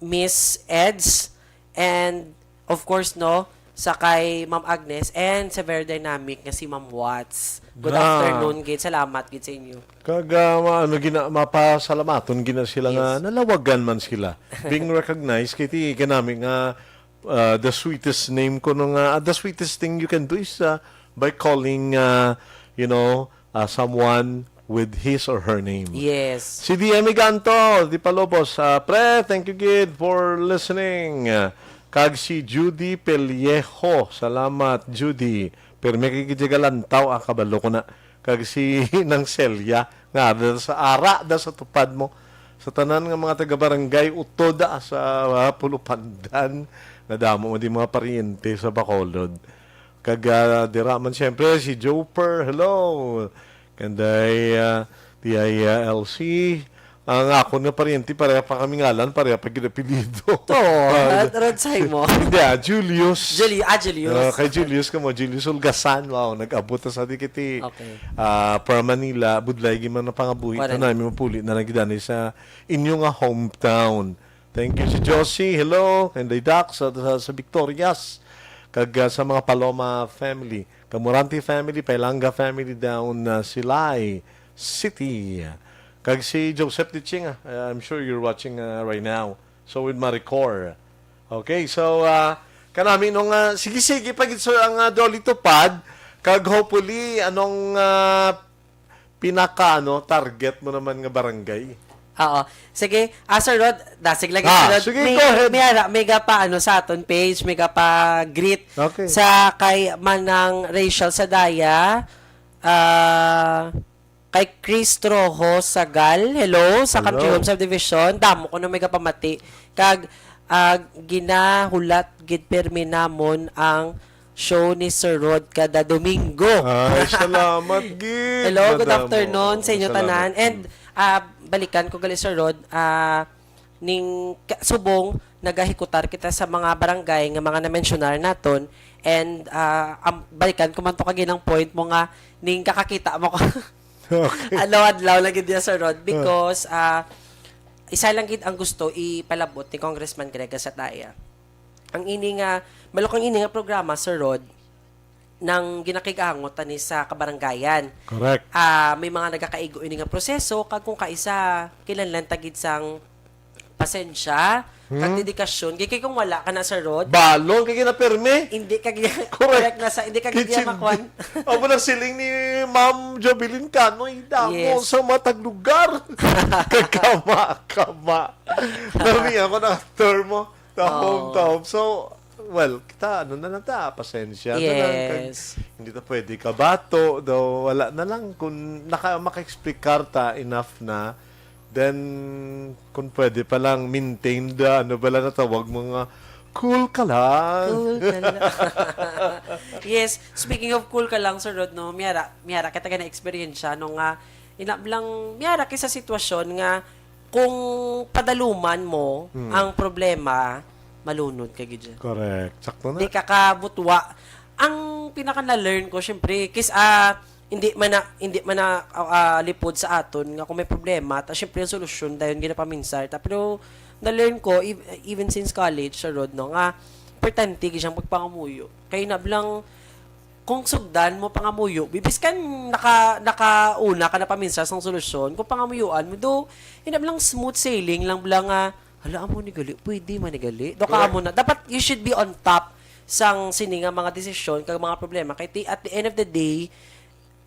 Miss Eds, and of course, no, sa kay Ma'am Agnes and sa very dynamic nga si Ma'am Watts. Good Ah. afternoon gid. Salamat gid sa inyo. Kag, ah, ma-, ano, gina-, mapasalamaton gina sila nga Yes. nalawagan man sila. Being recognized, kay ti kanami nga, ah, the sweetest name ko nung, ah, the sweetest thing you can do is, ah, by calling, ah, you know, ah, someone with his or her name. Yes. Si D M Iganto, di palubos, ah, pre, thank you gid for listening. Ah, kag si Judy Pellejo, salamat, Judy. Pero may kikidya galantaw, ah, kabalo ko na. Kag si Nang Celia, nga ada sa ara, da sa tupad mo. Sa tanan nga mga taga-barangay, utod, ah, sa, ah, Pulupandan, nga damo mo di mga paryente sa Bacolod. Kag, ah, dira man, siyempre, si Joper, hello. Kanday, ah, di ay, ah, L C. Ang akon nga paryente, pareha pa kami ngalan, pareha pa gid apelyido. To, Ah, Rod, Rod Simon. Hindi, ah, Julius. Juli-, ah, Julius. Ah, kay Julius kamo, Julius Ulgasan. Wow, nag-abot na sa di kiti. Okay. Ah, from Manila, budlay gid man ang pangabuhi. Correct. Tanay, may mapuli na lang gid ani sa inyo nga hometown. Thank you si Josie. Hello. Kanday Dax sa, sa, sa Victorias. Kag, ah, sa mga Paloma family. Kamorante family, Pailanga family down, ah, Silay City. Kag si Joseph Diching, ah, I'm sure you're watching, ah, right now. So with Maricor. Okay, so, ah, kanami nung, ah, sige-sige pa gid, sir, ang, ah, Dolly Tupad. Kag hopefully, anong, ah, pinaka, ano, target mo naman nga barangay? Oo. Sige, ah, Sir Rod, dasig lagi, Ah, Sir Rod. sige, May, go ahead. may ara, may ga pa, ano, sa aton page, may ga pa greet Okay. sa kay Manang Rachel Sadaya, ah, kay Chris Trojo Sagal, hello, sa Country Hello. Home Subdivision. Damo ko na may ga pamati. Kag, ah, ginahulat gid pirmi namon ang show ni Sir Rod kada Domingo. Ay, salamat gid, Hello, good madam. afternoon sa inyo Salamat tanan. gid. And, ah, balikan ko gali, Sir Rod, ah, ning ka-, subong nagahikutar kita sa mga barangay nga mga na-mentionar naton. And, ah, am-, balikan ko man to kag inang point mo nga ning kakakita mo ko. Okay. Adlaw-adlaw lagi diya, Sir Rod, Ah. because, ah, isa lang gid ang gusto ipalabot ni Congressman Grega sa daya. Ang ini nga, malukang ini nga programa, Sir Rod, nang ginakig-angot tani sa kabaranggayan. Correct. Ah, may mga nagakaigo ini nga proseso, kag kung kaisa, kinahanglan ta gid sang pasensya, kag Hmm. dedikasyon. Kay, kay kung wala ka na, Sir Rod, Balon, kay ginapirmi. hindi ka gi-, Correct. correct na sa, hindi ka Kitchen. giya makuan. Amo nang siling ni Ma'am Jovelyn Cano, "Ay, damo Yes. sa matag lugar." Kagkama-kama. Nami ako na termo. Tahom, Oo. tahom. So, well, kita, ano na lang ta, pasensya na lang. Kag Yes. hindi ta pwede kabato, daw, wala na lang. Kung naka-, maka-explicar ta, enough na. Then, kung pwede pa lang, maintain the, ano ba lang natawag mo nga, cool ka lang. Cool ka lang. Yes, speaking of cool ka lang, Sir Rod, no, miyara, miyara kita ka na eksperyensya, no, nga, ina lang, miyara kay sa sitwasyon nga, kung padaluman mo Hmm. ang problema, malunod ka gid dyan. Correct. Sakto na. Di ka kabutwa. Ang pinaka na-learn ko, syempre, kis, ah, hindi man na, hindi man na, ah, ah, lipod sa aton nga kung may problema, ta, syempre, ang solusyon, dayon ginapaminsar. Ta, pero, na-learn ko, ev-, even since college, Sir Rod, no, nga importante gyud siyang pagpangamuyo. Kay nablang, kung sugdan mo pangamuyo, bibis kan naka, nakauna ka na paminsar sang solusyon, kung pangamuyuan mo, do, inablang smooth sailing lang bala nga, "Hala, amo ni gali, pwede man ni gali." Do ka Correct. amo na. Dapat you should be on top sang sini nga mga desisyon kag mga problema. Kay ti-, at the end of the day,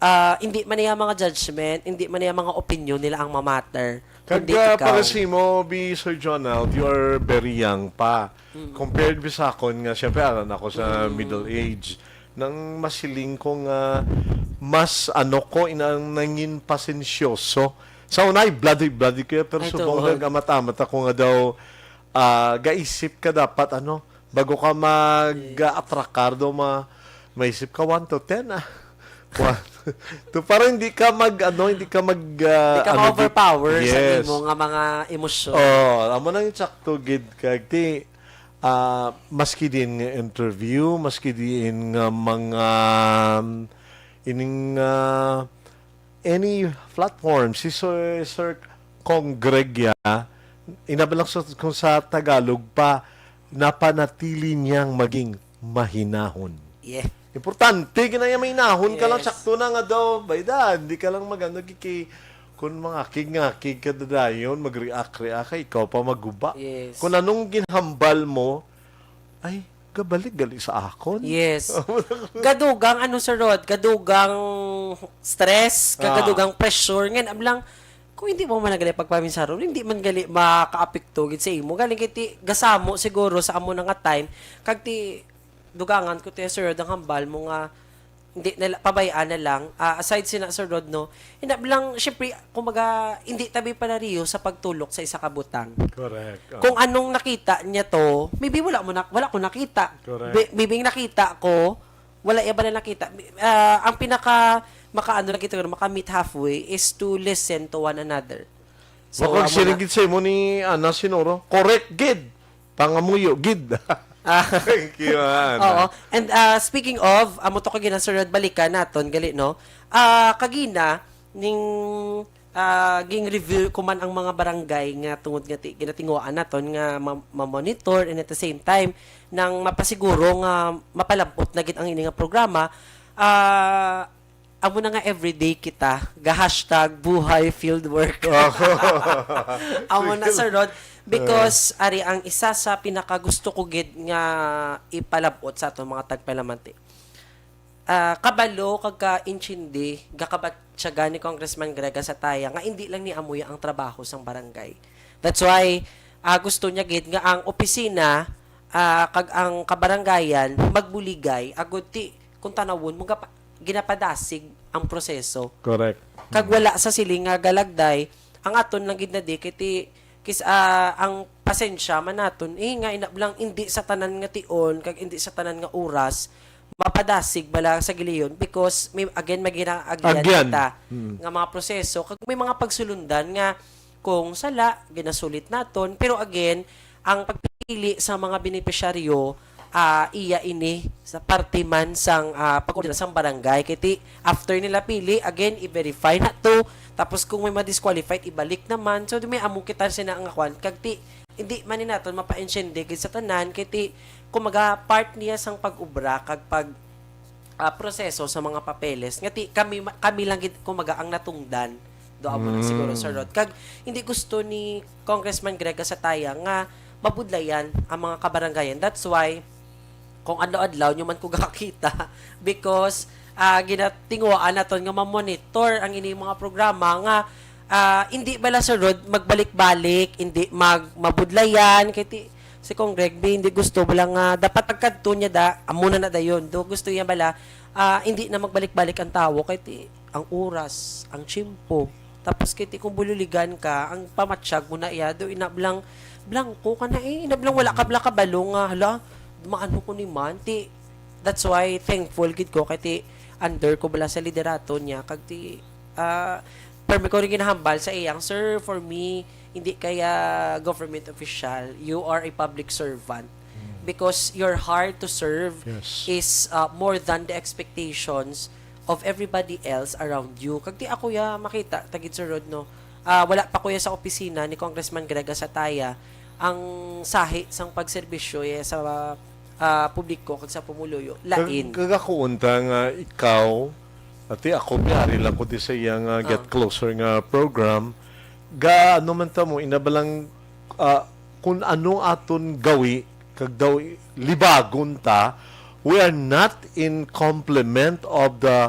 ah, hindi man niya mga judgment, hindi man niya mga opinion nila ang mamatter, Kag kundi ah, ikaw. Para sa imo, bi Sir Jonald, you are very young pa. Mm. Compared bi sa akon nga, syempre, aron ako sa Mm. middle age, nang masiling ko nga mas ano ko, inang nangin pasensyoso. Sa una, ay bloody-bloody ko, pero Ay, subong tuod. nagamat-amat ako nga daw, ah, gaisip ka dapat, ano, bago ka mag-atracar do, ma maisip ka one to ten, ah. One to, para hindi ka mag, ano, hindi ka mag, ah, Hindi ka ano, di ma-overpower sa Yes. imo nga mga emosyon. Oh, amo na yung sakto gid kag ti, ah, maski din nga interview, maski din nga mga, um, ining, ah, any platform, si Sir, Sir Cong Greg ya, inabalang sa, kung sa Tagalog pa, napanatili niyang maging mahinahon. Yeah. Importante, ginaya mahinahon ka lang, Yes. sakto na nga daw, bayda, hindi ka lang magano, kiki, kung mangakig-ngakig ka dadayon, mag-react-react ka, ikaw pa maguba. Yes. Kung anong ginhambal mo, ay, gabalik gali sa akon. Yes. Gadugang, ano, Sir Rod, gadugang stress, kag Ah. gadugang pressure. Ngan, ablang, kung hindi mo man gali pagpaminsaron, hindi man gali makaapekto gid sa imo. Galing kay ti, gasamo siguro sa amo na nga time, kag ti, dugangan ko ti, Sir Rod, ang hambal mo nga, hindi na la-, pabayaan na lang. Ah, aside sina, Sir Rod, no, inablang, syempre, kumbaga, hindi tabi panariyo sa pagtulok sa isa ka butang. Correct. Ah. Kung anong nakita niya to, maybe wala mo na, wala ko nakita. Correct. Bi-, maybe ang nakita ko, wala iya bala nakita. Ah, ang pinaka makaano lang kita, maka meet halfway is to listen to one another. So, Baka amo na. Siring gid sa imo ni Ana Sinoro, correct gid. Pangamuyo gid. Ah. Thank you, Ana. Oo. And, ah, speaking of, amo to kagina, Sir Rod, balikan naton gali, no? Ah, kagina, ning, ah, ging-review ko man ang mga barangay nga tungod nga ti-, ginatinguhaan naton nga ma-, ma-monitor and at the same time nang mapasiguro nga mapalabot na gid ang ini nga programa, ah, amo na nga everyday kita ga hashtag buhay fieldwork. Amo na, Sir Rod, because ari ang isa sa pinakagusto ko gid nga ipalabot sa aton mga tagpalamati. Ah, kabalo kag kaintindi, gakabatyagan ni Congressman Greg Gasataya nga indi lang ni amuya ang trabaho sang barangay. That's why, ah, gusto niya gid nga ang opisina, ah, kag ang kabarangayan magbuligay, agud ti, kung tanawon mo, gapa-, ginapadasig ang proseso. Correct. Kag wala sa siling nga galagday, ang aton lang gid na di, kay ti, kis-, ah, ang pasensya man naton, eh, nga inablang indi sa tanan nga tion, kag indi sa tanan nga oras, mapadasig bala sa giliyon, because may, again, may ginaagyan Agyan. kita Mm. nga mga proseso, kag may mga pagsulundan nga kung sala, ginasulit naton. Pero again, ang pagpili sa mga benepisyaryo, ah, iya ini sa parte man sang, ah, pag-ordinar sang barangay. Kay ti, after nila pili, again, i-verify na to. Tapos kung may ma-disqualified, ibalik naman. So, di may amo kita sina nga kwan. Kag ti, hindi man ni naton mapa-intindi gid sa tanan. Kay ti, kumaga, part niya sang pag-ubra kag pag, ah, proseso sa mga papeles. Nga ti, kami, kami lang gid, kumaga, ang natungdan. Do amo na Mm. siguro, Sir Rod. Kag, hindi gusto ni Congressman Greg Gasataya nga mabudlayan ang mga kabarangayan. That's why, kung adlaw-adlaw nyo man ko gakakita, because, ah, ginatinguhaan naton nga mamonitor ang ining mga programa nga, ah, hindi bala, Sir Rod, magbalik-balik, hindi mag-, mabudlayan, kay ti-, si Cong Greg B, hindi gusto bala nga dapat pagkadto niya da, amo na na dayon. Do gusto niya bala, ah, hindi na magbalik-balik ang tawo, kay ti-, ang oras, ang tiyempo. Tapos kay ti kung bululigan ka, ang pamatyag mo na iya, do inablang blanco ka na eh. Inablang wala ka bala kabalo nga, hala, maano ko ni man. Ti, that's why thankful gid ko kay ti under ko bala sa liderato niya. Kag ti, ah, permi ko rin ginahambal sa iyang, "Sir, for me, hindi kaya government official. You are a public servant." Mm. Because your heart to serve Yes. is, ah, more than the expectations of everybody else around you. Kag ti ako ya makita, tagid Sir Rod, no? Ah, wala pa ko ya sa opisina ni Congressman Greg Gasataya. ang sahi sang pagserbisyo, eh, sa, ah, publiko kag sa pumuluyo, lain. Kag, kag ako unta nga ikaw, ati ako, may ari lang ko di sa iya nga Ah. Get Closer nga program, ga, ano man ta mo, inabalang, ah, kung anong aton gawi, kag daw libagon ta, we are not in complement of the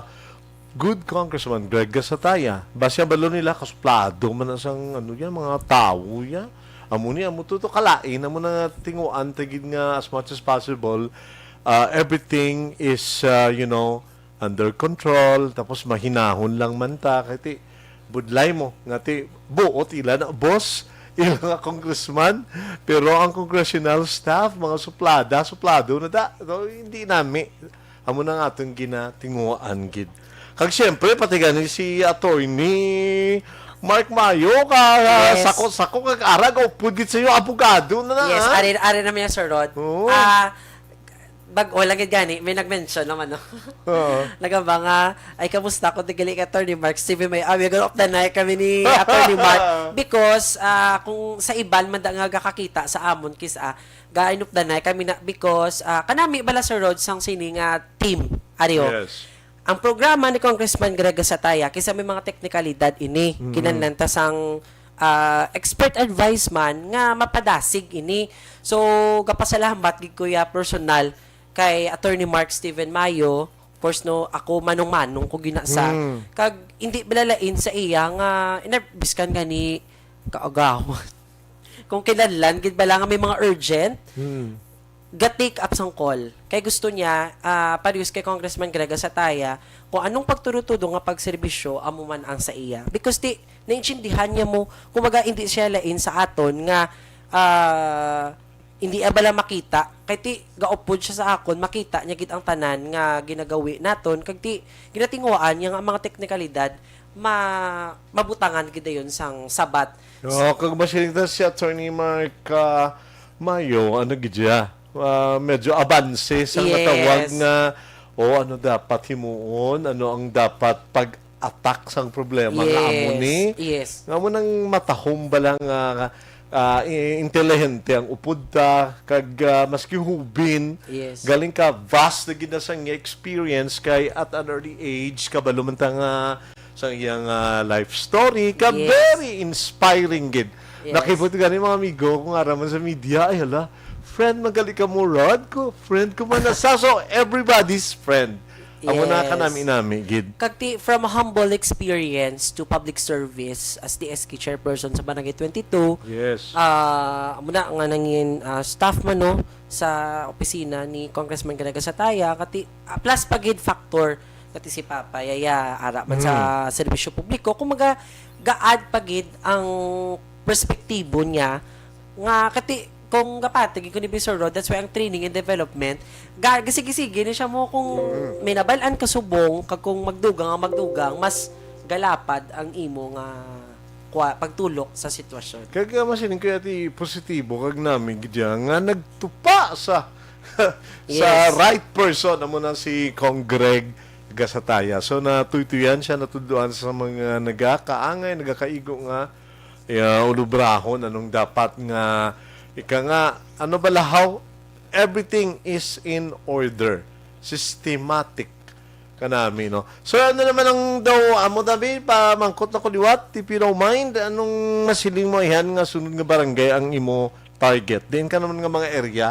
good Congressman Greg Gasataya. Basi ang balo nila, kasuplado man na sang, ano yan, mga tawo yan. Amo ni, amo to, to kalain, amo na nga tinguan ta gid nga as much as possible, uh, everything is, uh, you know, under control, tapos mahinahon lang man ta, kay ti, budlay mo, nga ti, buot ila na, boss, ila nga congressman, pero ang congressional staff, mga suplada, suplado na ta. So, hindi nami. Amo na nga atong ginatinguhaan gid. Kag siyempre, pati gani si Attorney Mark Mayo, ka Yes. sako-sako, kag arag, upod gid sa iyo, abogado na na, Yes, ah. Ari, ari na niya, Sir Rod. Oo. Ah, bag-o lang gid gani, may nag-mention naman, no? Oo. Nagamba nga, "Ay, kamusta ko, tigali ka, Attorney Mark Steven, may away, ganun, updanay kami ni Attorney Mark." Because, ah, kung sa iban man da nga gakakita sa amon, kis, ah, gainupdanay kami na, because, ah, kanami bala, Sir Rod, sang sini nga team, Ario. Yes. Ang programa ni Congressman Greg Gasataya, kisa may mga teknikalidad ini, Mhm. kinahanglan ta sang, ah, expert advice man nga mapadasig ini. So, gapasalamat gid ko ya personal kay Attorney Mark Steven Mayo. Of course, no, ako manong-manong ko gina sa. Mm. Kag hindi balalain sa iya nga inabiskan gani kaagawan. Kung kinahanglan gid bala nga may mga urgent, Hmm. ga-take up sang call. Kay gusto niya, ah, parehas kay Congressman Greg Gasataya, kung anong pagturutudo nga pagserbisyo, amo man ang sa iya. Because ti, naintindihan niya mo, kumbaga, hindi siya lain sa aton nga, ah, hindi abala makita. Kay ti, gaupod siya sa akon, makita niya gid ang tanan nga ginagawi naton. Kag ti, ginatinguhaan niya nga ang mga teknikalidad, ma-, mabutangan gid dayon sang sabat. Oh, kag masiling ta si Attorney Mark, ah, Mayo, ano gid siya? Ah, medyo abanse sa Yes. natawag nga, oh, ano dapat himuon, ano ang dapat pag-attack sang problema nga amo ni. Yes. Nga mo nang matahom ba lang, ah, ah, i-, intelihente ang upod ta, kag, ah, maski hubin, Yes. galing ka, vast na gid na sang iya experience, kay at an early age, kabalo man ta nga sang iyang, ah, life story, ka Yes. very inspiring gid. Yes. Nakipot gani mga amigo kung araman sa media, ay hala, friend man gali ka mo, Rod, ko, friend ko man na sa, so everybody's friend. Amo na Yes. kanami-nami gid. Kag ti, from humble experience to public service as D S K chairperson sa Barangay twenty-two, Yes. ah, amo na nga nangin, ah, staff man, no, sa opisina ni Congressman Greg Gasataya, kati, ah, plus pa gid factor, kati si Papa Yaya, ara man sa serbisyo publiko, kumaga, ga-add pa gid ang perspektibo niya nga, kati, kung gapatag ko ni Mister Rod, that's why ang training and development, ga, gasige-sige ni siya mo kung may nabalaan ka subong, kag kung magdugang ang magdugang, mas galapad ang imo nga kwa, pagtulok sa sitwasyon. Kag, ah, masiling ko, ati, positibo kag nami gid iya nga nagtupa sa sa Yes. right person, amo na si Cong Greg Gasataya. So, natuytuyan siya, natudloan sa mga nagakaangay, nagakaigo nga, ya, ulubrahon, anong dapat nga, ika nga, ano ba lahaw? Everything is in order. Systematic kanami, no? So, ano naman ang daw, amo tabi, pamangkot na ko liwat, if you don't mind, anong masiling mo ihan nga sunod nga barangay ang imo target? Diin ka naman nga mga area?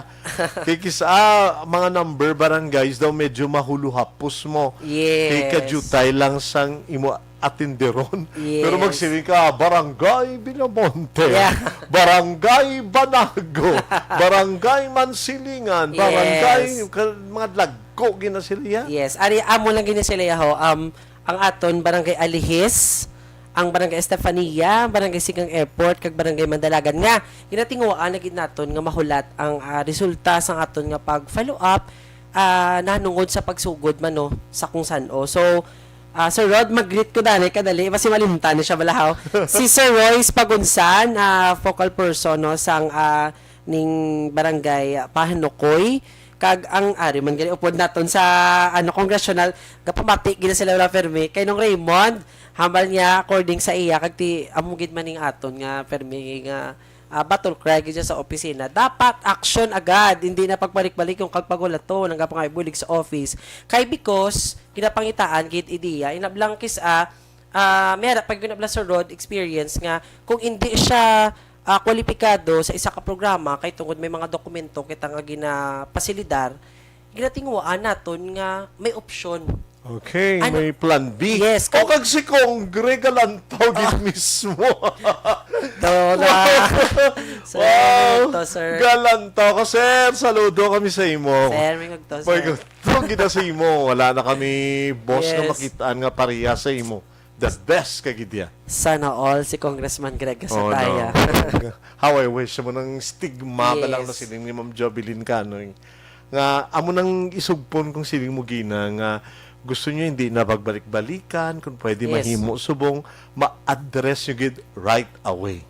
Kay kis-, ah, mga number barangays daw medyo mahuluhapos mo. Yes. Kay kajutay lang sang imo atinderon. Yes. Pero magsiling ka, Barangay Villamonte, Yeah. Barangay Banago, Barangay Mansilingan, Barangay, Yes. ka-, mga dagko gina sila. Yes, ari amo lang gini sila ho. Um, ang aton Barangay Alihis, ang Barangay Estefania, Barangay Sigang Airport, kag Barangay Mandalagan nga ginatinguhaan na gid naton nga mahulat ang, ah, resulta sang aton nga pag-follow up, ah, nahanungod sa pagsugod man, no, sa kung san-o. So, ah, Sir Rod, mag-greet ko dali kadali, basi malimtan ni siya balahaw. Si Sir Royce Pagunsan, ah, focal person, no, sang, ah, ning barangay, ah, Pahanukoy. Kag ang ari man gali upod naton sa, ano, congressional, gapamati gid sila wala permi kay Nong Raymond, hambal niya according sa iya kag ti amo gid man ning aton nga permi nga ah, battle cry gid siya sa opisina. Dapat action agad, hindi na pagbalik-balik yung kagpagulato, nang gapangabulig sa office. Kay because, ginapangitaan gid ideya, inablangkis a, ah, may ara pag ginabla sa road experience nga, kung hindi siya, ah, kwalipikado sa isa ka programa, kay tungod may mga dokumento kita nga ginapasilidar, ginatinguhaan naton nga may opsyon. Okay, Ano? may plan B. Yes, O, kag- kag si Congre, galantaw gid Ah. mismo. Dola. Sir, Wow. to, sir. Galantaw ka, sir. Saludo kami sa imo. Sir, may ngugto, May sir. ngugto gid sa imo. Wala na kami, boss, nga Yes. makitaan nga pareha sa imo. The best ka gid ya. Sana all si Congressman Greg Oh, Gasataya. no. How I wish mo nang stigma ka lang na Yes. siling ni Ma'am Jovelyn Canoy. Nga, amo nang isugpon kong siling mo, Gina, nga gusto niyo hindi na pagbalik-balikan, kung pwede Yes. mahimo subong, ma-address niyo gid right away.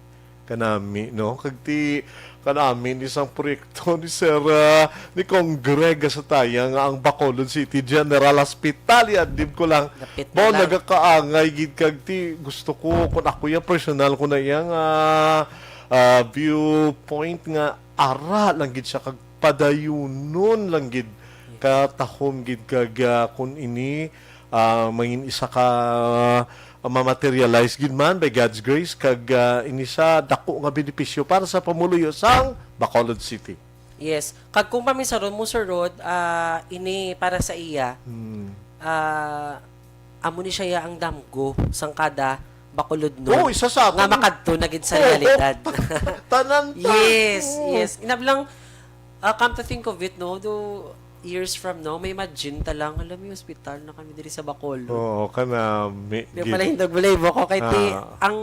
Kanami, no? Kag ti, kanami ni sang proyekto ni Sir, ah, ni Cong Greg Gasataya nga ang Bacolod City General Hospital, iadlib ko lang. Dapit Bo, na lang. nagakaangay gid kag ti, gusto ko, kung ako ya, personal ko na iya nga, ah, viewpoint nga ara lang gid siya kag padayunon lang gid katahom gid kag, ah, kun ini, ah, mangin isa ka, ah, ma-materialize gid man by God's grace kag, ah, ini sa dako nga benepisyo para sa pamuluyo sang Bacolod City. Yes. Kag kung paminsaron mo, Sir Rod, ah, ini para sa iya, Hmm. ah, amo ni siya ya ang damgo sang kada Bacolodnon Oh, isa sa nga aton. makadto na gid sa Oo. realidad. Tanan ta. Yes, Oo. yes. Inablang, ah, come to think of it, no, do years from now, may imagine ta lang, alam mo, hospital na kami diri sa Bacolod. Oo, kanami Di gid. pala hindog balahibo ko kay ti, Ah. ang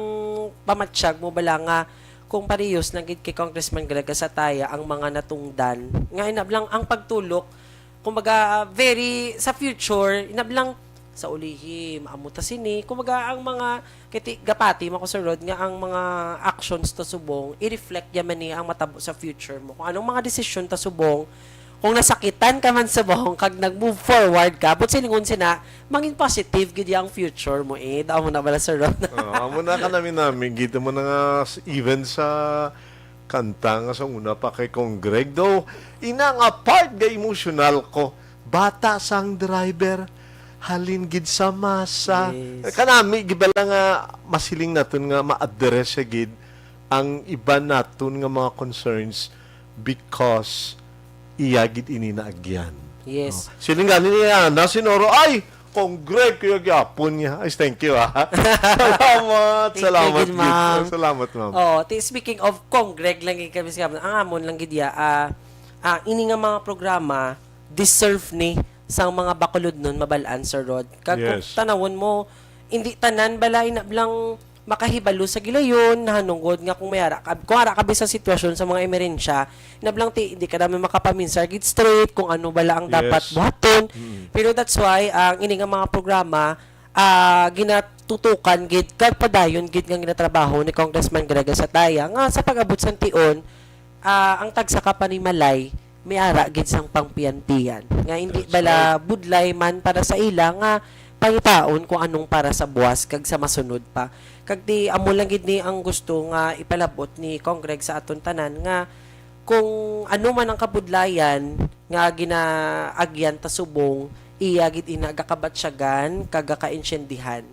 pamatsyag mo bala nga kung parehas na gid kay Congressman Greg Gasataya ang mga natungdan, nga inablang ang pagtulok, kumbaga, very, sa future, inablang sa ulihim, amo ta sini, kumbaga, ang mga, kay ti, gapati mo ko, Sir Rod, nga ang mga actions ta subong, i-reflect yaman ni ang matabo sa future mo. Kung anong mga desisyon ta subong, kung nasakitan ka man subong, kag nag-move forward ka, but silingon sina, mangin positive gid ang future mo, eh. Damo na bala, Sir Rod. Ah, amo na ka nami-nami, gid mo na nga s-, even sa kanta nga sa una pa kay Cong Greg, though, ina nga part nga emotional ko, bata sang driver, halin gid sa masa. Yes. Kanami, gid bala nga masiling naton nga ma-address siya gid ang iban naton nga mga concerns because iya gid ini naagyan. Yes. Oh. Siling gani niya, na sinoro, ay, Cong Greg, kaya gyapon niya. Ay, thank you, ah. Salamat, Thank you salamat, gid, ma'am. Salamat, ma'am. Oh, ti-, speaking of Cong Greg, lang gid kami sa, ang amon lang gid ya, ah, ah, ini nga mga programa, deserve ni sang mga Bacolodnon mabal-an, Sir Rod. Kag kung Yes. tanawon mo, hindi tanan bala inablang makahibalo sa gilayon, nahanungod nga kung may ara ka, kung ara ka sa sitwasyon sa mga emerensya, inablang ti, hindi ka naman makapaminsar gid straight kung ano bala ang dapat Yes. buhaton. Mm. Pero that's why, ang ini nga mga programa, ah, ginatutukan gid, kag padayon gid nga ginatrabaho ni Congressman Greg Sataya nga sa pag-abot sang tion, ah, ang tagsa ka panimalay, may ara gid sang pangpiyantiyan. Nga hindi That's bala right. budlay man para sa ila nga pangitaon kung anong para sa buwas kag sa masunod pa. Kag di amo lang gid ni ang gusto nga ipalabot ni Cong Greg sa aton tanan nga kung ano man ang kabudlayan nga ginaagyan ta subong, iya gid ina gakabatsyagan kag gakaintiendihan.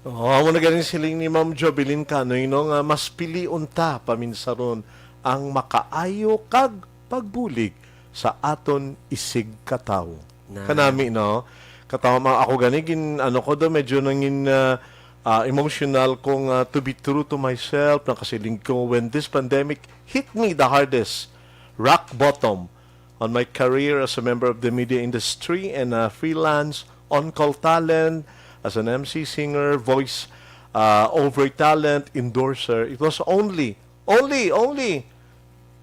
Oo, amo na ganing siling ni Ma'am Jovelyn Canoy, no, nga mas pilion ta paminsaron ang makaayo kag pagbulig sa aton isigkatawo. Na. Kanami, no? Katawa, ma-, ako gani, gin-, ano ko do, medyo nangin, ah, ah, emotional ko nga, to be true to myself, nakasiling ko, when this pandemic hit me the hardest, rock bottom, on my career as a member of the media industry and a freelance on-call talent, as an M C, singer, voice, uh, over talent, endorser. It was only, only, only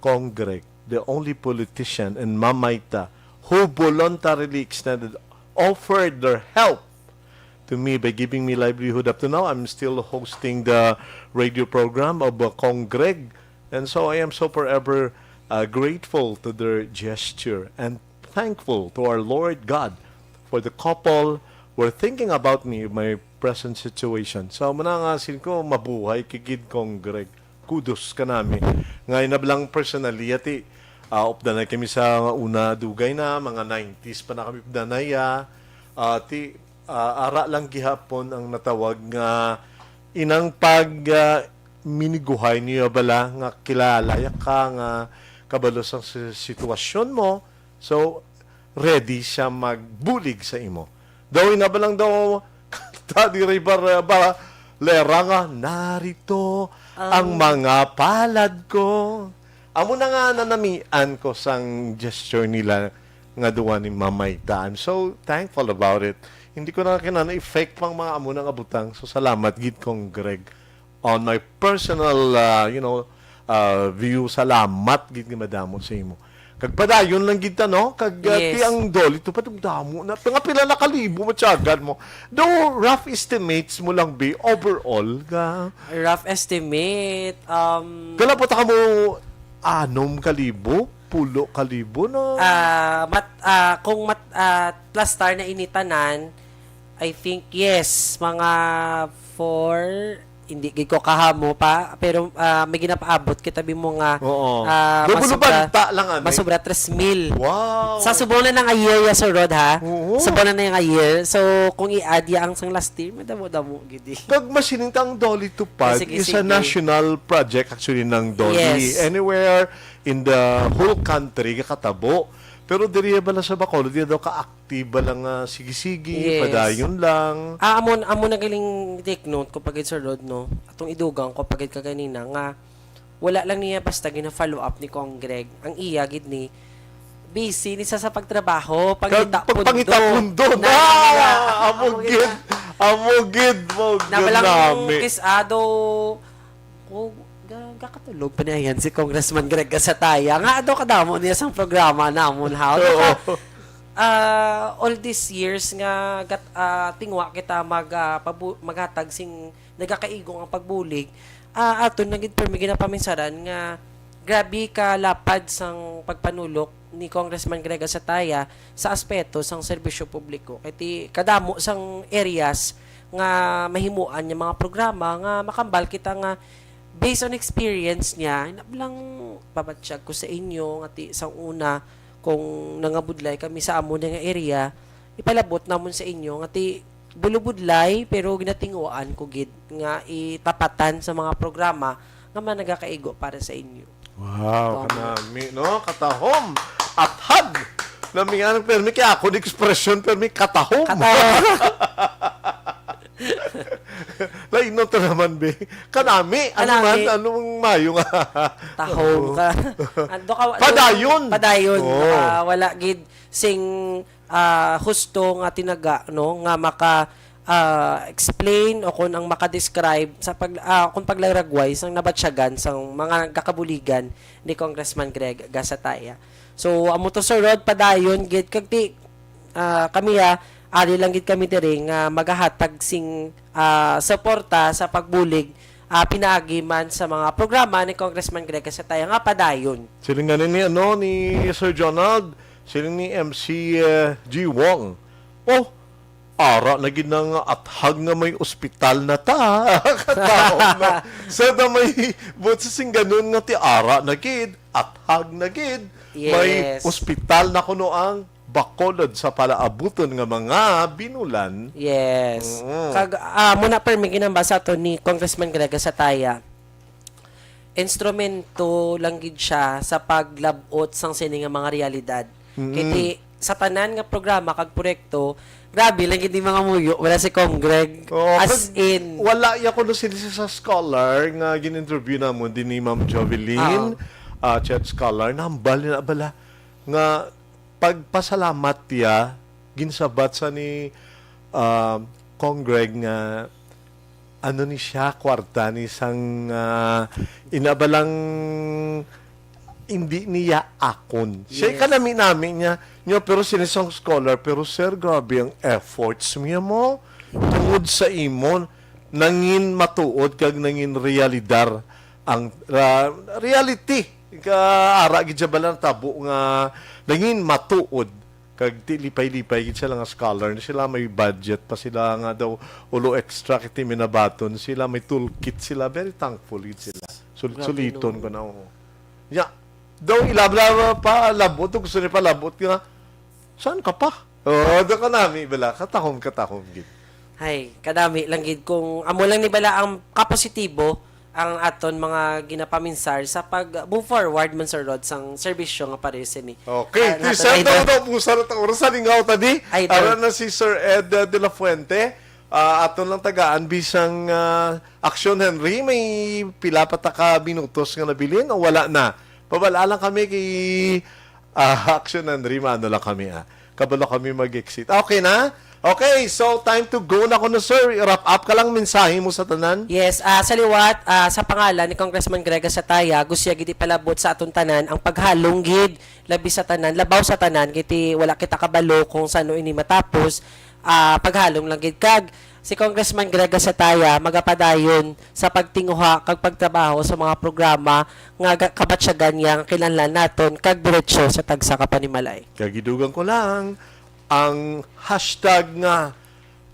Cong Greg, the only politician in Mamayta who voluntarily extended, offered their help to me by giving me livelihood. Up to now, I'm still hosting the radio program of, uh, Cong Greg. And so I am so forever, uh, grateful to their gesture and thankful to our Lord God for the couple who are thinking about me, my present situation. So, muna nga, sin ko, mabuhay kay gid Cong Greg. kudos kanami. Nga inablang personally, ati, ah, updanay kami sa una, dugay na, mga nineties pa na kami updanay, ah. Ati, ah, ara lang gihapon ang natawag nga inang pag, ah, miniguhay niyo bala nga kilala ya ka nga kabalo sang si-, sitwasyon mo. So, ready siya magbulig sa imo. Daw ina ba lang daw kanta diri ba, ba lera nga, "Narito ang Ang mga palad ko." Amo na nga nanamian ko sang gesture nila nga duwa ni Mamay Ta. I'm so thankful about it. Hindi ko na kinana-effect pang mga amo nga butang. So, salamat gid, Kong Greg. On my personal, uh, you know, uh, view, salamat gid nga madamo sa imo. Kag padayon lang gid ta, no? Kag, uh, ti Yes. ang Dolly Tupad, ang damo na. Nga pila na kalibo matyagan mo? Do rough estimates mo lang, be, overall, ga? Rough estimate, um, Gala pa ta ka mo anom kalibo, pulo kalibo, no? Ah, mat-, ah, kung mat-, ah, plastar na ini tanan, I think, yes, mga four, hindi gid ko kahamo pa, pero, ah, may ginapaabot kita, bi mo nga, Oo. ah, Double masubra, banta lang, ano, eh. masubra tres mil. Wow. Sa subong na nga year, ya, Sir Rod, ha? Oo. Subong na nga year. So, kung i-add ya ang sang last year, madamo-damo gid, eh. Kag masiling ta ang Dolly Tupad Sige, is a sige. national project, actually, ng Dolly. Yes. Anywhere in the whole country, kakatabo. Pero diri bala sa Bacolod, di daw ka-active bala nga sige-sige, Yes. padayon lang. Ah, amo, amo na galing take note ko pagid, Sir Rod, no? Atong idugang ko pagid kaganina nga wala lang niya basta gina-follow up ni Kong Greg. Ang iya gid ni busy ni sa, sa pagtrabaho, Kag pangita pag-, pundo. pangita pundo na. Na, na, na. Amo Amo gid gid, na. amo gid, mo Na gid balang nami. kis-, ah, do, ko, ga-, gakatulog pa niya yan si Congressman Greg Gasataya. Nga, do kadamo niya sang programa namon, ha? Oo. Naka-, ah, all these years nga gat-, ah, tingwa kita mag, ah, pabu-, maghatag sing nagakaigo nga pagbulig, ah, aton na gid permi ginapaminsaran nga grabe ka lapad sang pagpanulok ni Congressman Greg Asataya sa aspeto sang serbisyo publiko. Kay ti kadamo sang areas nga mahimuan nga mga programa nga makambal kita nga based on experience niya, ina lang pabatyag ko sa inyo nga ti sang una kung nangabudlay kami sa amo nga area, ipalabot namon sa inyo nga ti bulubudlay, pero ginatinguhaan ko gid nga itapatan sa mga programa nga managakaigo para sa inyo. Wow, Wow. kanami, no? Katahom! Athag! Nami nga ng permi, kaya ako ng ekspresyon, permi, katahom! Katahom. Lainot na naman, be. Kanami, ano Kanami. man, anong mayo nga? Tahom Oo. ka. Ando ka, Padayon. Padayon. Oo. Ah, wala gid sing, ah, husto nga tinaga, no, nga maka, ah, explain o kung ang maka-describe sa pag, ah, kung paglaragway sang nabatyagan sang mga kakabuligan ni Congressman Greg Gasataya. So, amo to, Sir Rod, padayon gid kag ti, ah, kami, ah, ari lang gid kami diri nga magahatag sing, ah, suporta sa pagbulig, ah, pinaagi man sa mga programa ni Congressman Greg Gasataya nga padayon. Siling nga ni, ano, ni Sir Jonald, siling ni M C, eh, G Wong. Oh, ara na gid nga athag nga may ospital na ta. Kataon na. Sa na may, buot sa singganon nga ti ara na gid, athag na gid, may Yes. ospital na kuno ang Bacolod sa palaabuton nga mga binulan. Yes. Oo. Kag, ah, muna, permi ginambal sa ato ni Congressman Greg Gasataya, instrumento lang gid siya sa paglab-ot sang sini nga mga realidad. Mm. Kay ti, sa tanan nga programa kag proyekto, grabe lang gid ni mga muyo, wala si Cong Greg. Oo, As pag in. wala ya kuno sila sa scholar nga gin-interview namon din ni Ma'am Jovelyn, Oo. ah, Chad Scholar, nambal na bala nga pagpasalamat tiya, ginsabat sa ni, ah, Cong Greg nga ano ni siya, kwarta ni sang, ah, ina ba lang, hindi niya akon. Siya Yes. kanami-nami niya, niya, pero sinisang scholar, pero sir, grabe ang efforts niya mo. Tungod sa imo, nangin matuod kag nangin realidar ang, ra-, reality. Ka, ara gid siya bala tabo nga nangin matuod. Kag ti lipay-lipay gid sila nga scholar. Sila may budget pa sila nga daw ulo extra kiti minabaton sila, may toolkit sila. Very thankful gid sila. Sul-, Grabe, suliton no? Ko na, oo. Nya, daw ilabla pa, labot, gusto niya pa labot nga, "Saan ka pa?" Oo, do ka nami, bala, katahom, katahom, gid. Ay, kadami lang gid kung amo lang ni bala ang kapositibo ang aton mga ginapaminsar sa pag-move forward man, Sir Rod, sang serbisyo nga pareho sini. Okay, Ah, please, naton sir, idol. Daw, daw, pusa na ta oras sa lingaw ta di. Idol. Ara na si Sir Ed, uh, de la Fuente. Ah, aton lang tagaan bisang, ah, aksyon, Henry. May pila pa ta ka minutos nga nabilin o wala na? Pabal-a lang kami kay, ah, aksyon, Henry. Maano lang kami, ah. Kabalo kami mag-exit. Okay na? Okay, so time to go na kuno, sir. Wrap up ka lang, mensahe mo sa tanan. Yes, ah, sa liwat, ah, sa pangalan ni Congressman Greg Gasataya, gusto niya gid ipalabot sa aton tanan ang paghalong gid, labi sa tanan, labaw sa tanan, kay ti wala kita kabalo kung sano ini matapos, ah, paghalong lang gid. Kag si Congressman Greg Gasataya magapadayon sa pagtinguha kag pagtrabaho sa mga programa nga ga-, kabatyagan niya nga kinahanglan naton kag diretsyo sa tagsa ka panimalay. Kag idugang ko lang, ang hashtag nga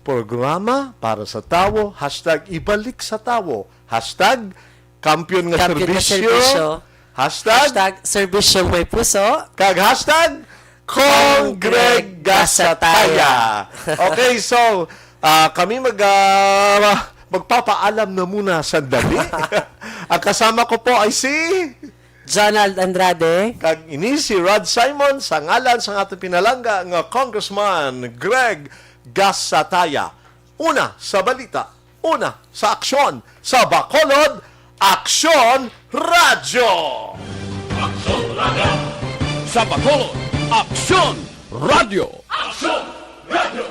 programa para sa tawo, hashtag ibalik sa tawo, hashtag kampiyon nga Kampiyon nga serbisyo, serbisyo. Hashtag hashtag serbisyong may puso. Kag hashtag Kong Greg Gasataya. Okay, so, ah, kami mag, ah, magpapaalam na muna sandali. Ang kasama ko po ay si Jonald Andrade. Kag ini si Rod Simon sa ngalan sang aton pinalangga nga Congressman Greg Gasataya. Una sa balita, una sa aksyon, sa Bacolod, Aksyon Radyo! Aksyon Radyo! Sa Bacolod, Aksyon Radyo! Aksyon Radyo!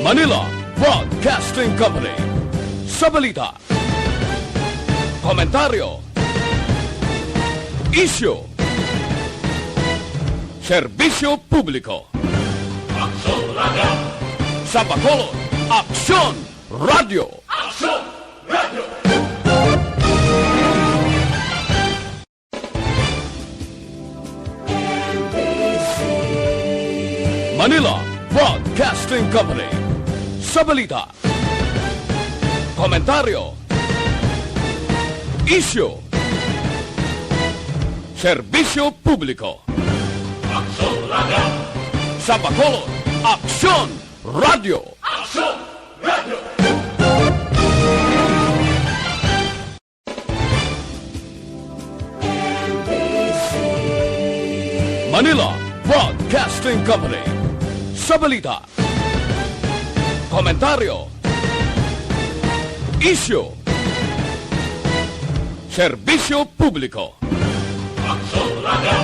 Manila Broadcasting Company. Sa balita, komentaryo, isyu, serbisyo publiko. Aksyon Radyo. Sa Bacolod, Aksyon Radyo. Aksyon Radyo. Manila Broadcasting Company. Sa balita, komentaryo, isyu, serbisyo publiko. Aksyon Radyo. Sa Bacolod, Aksyon Radyo. Aksyon Radyo. Manila Broadcasting Company. Sa balita, komentaryo, isyu, serbisyo publiko. Aksyon Radyo.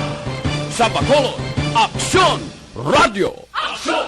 Sa Bacolod, Aksyon Radyo. Aksyon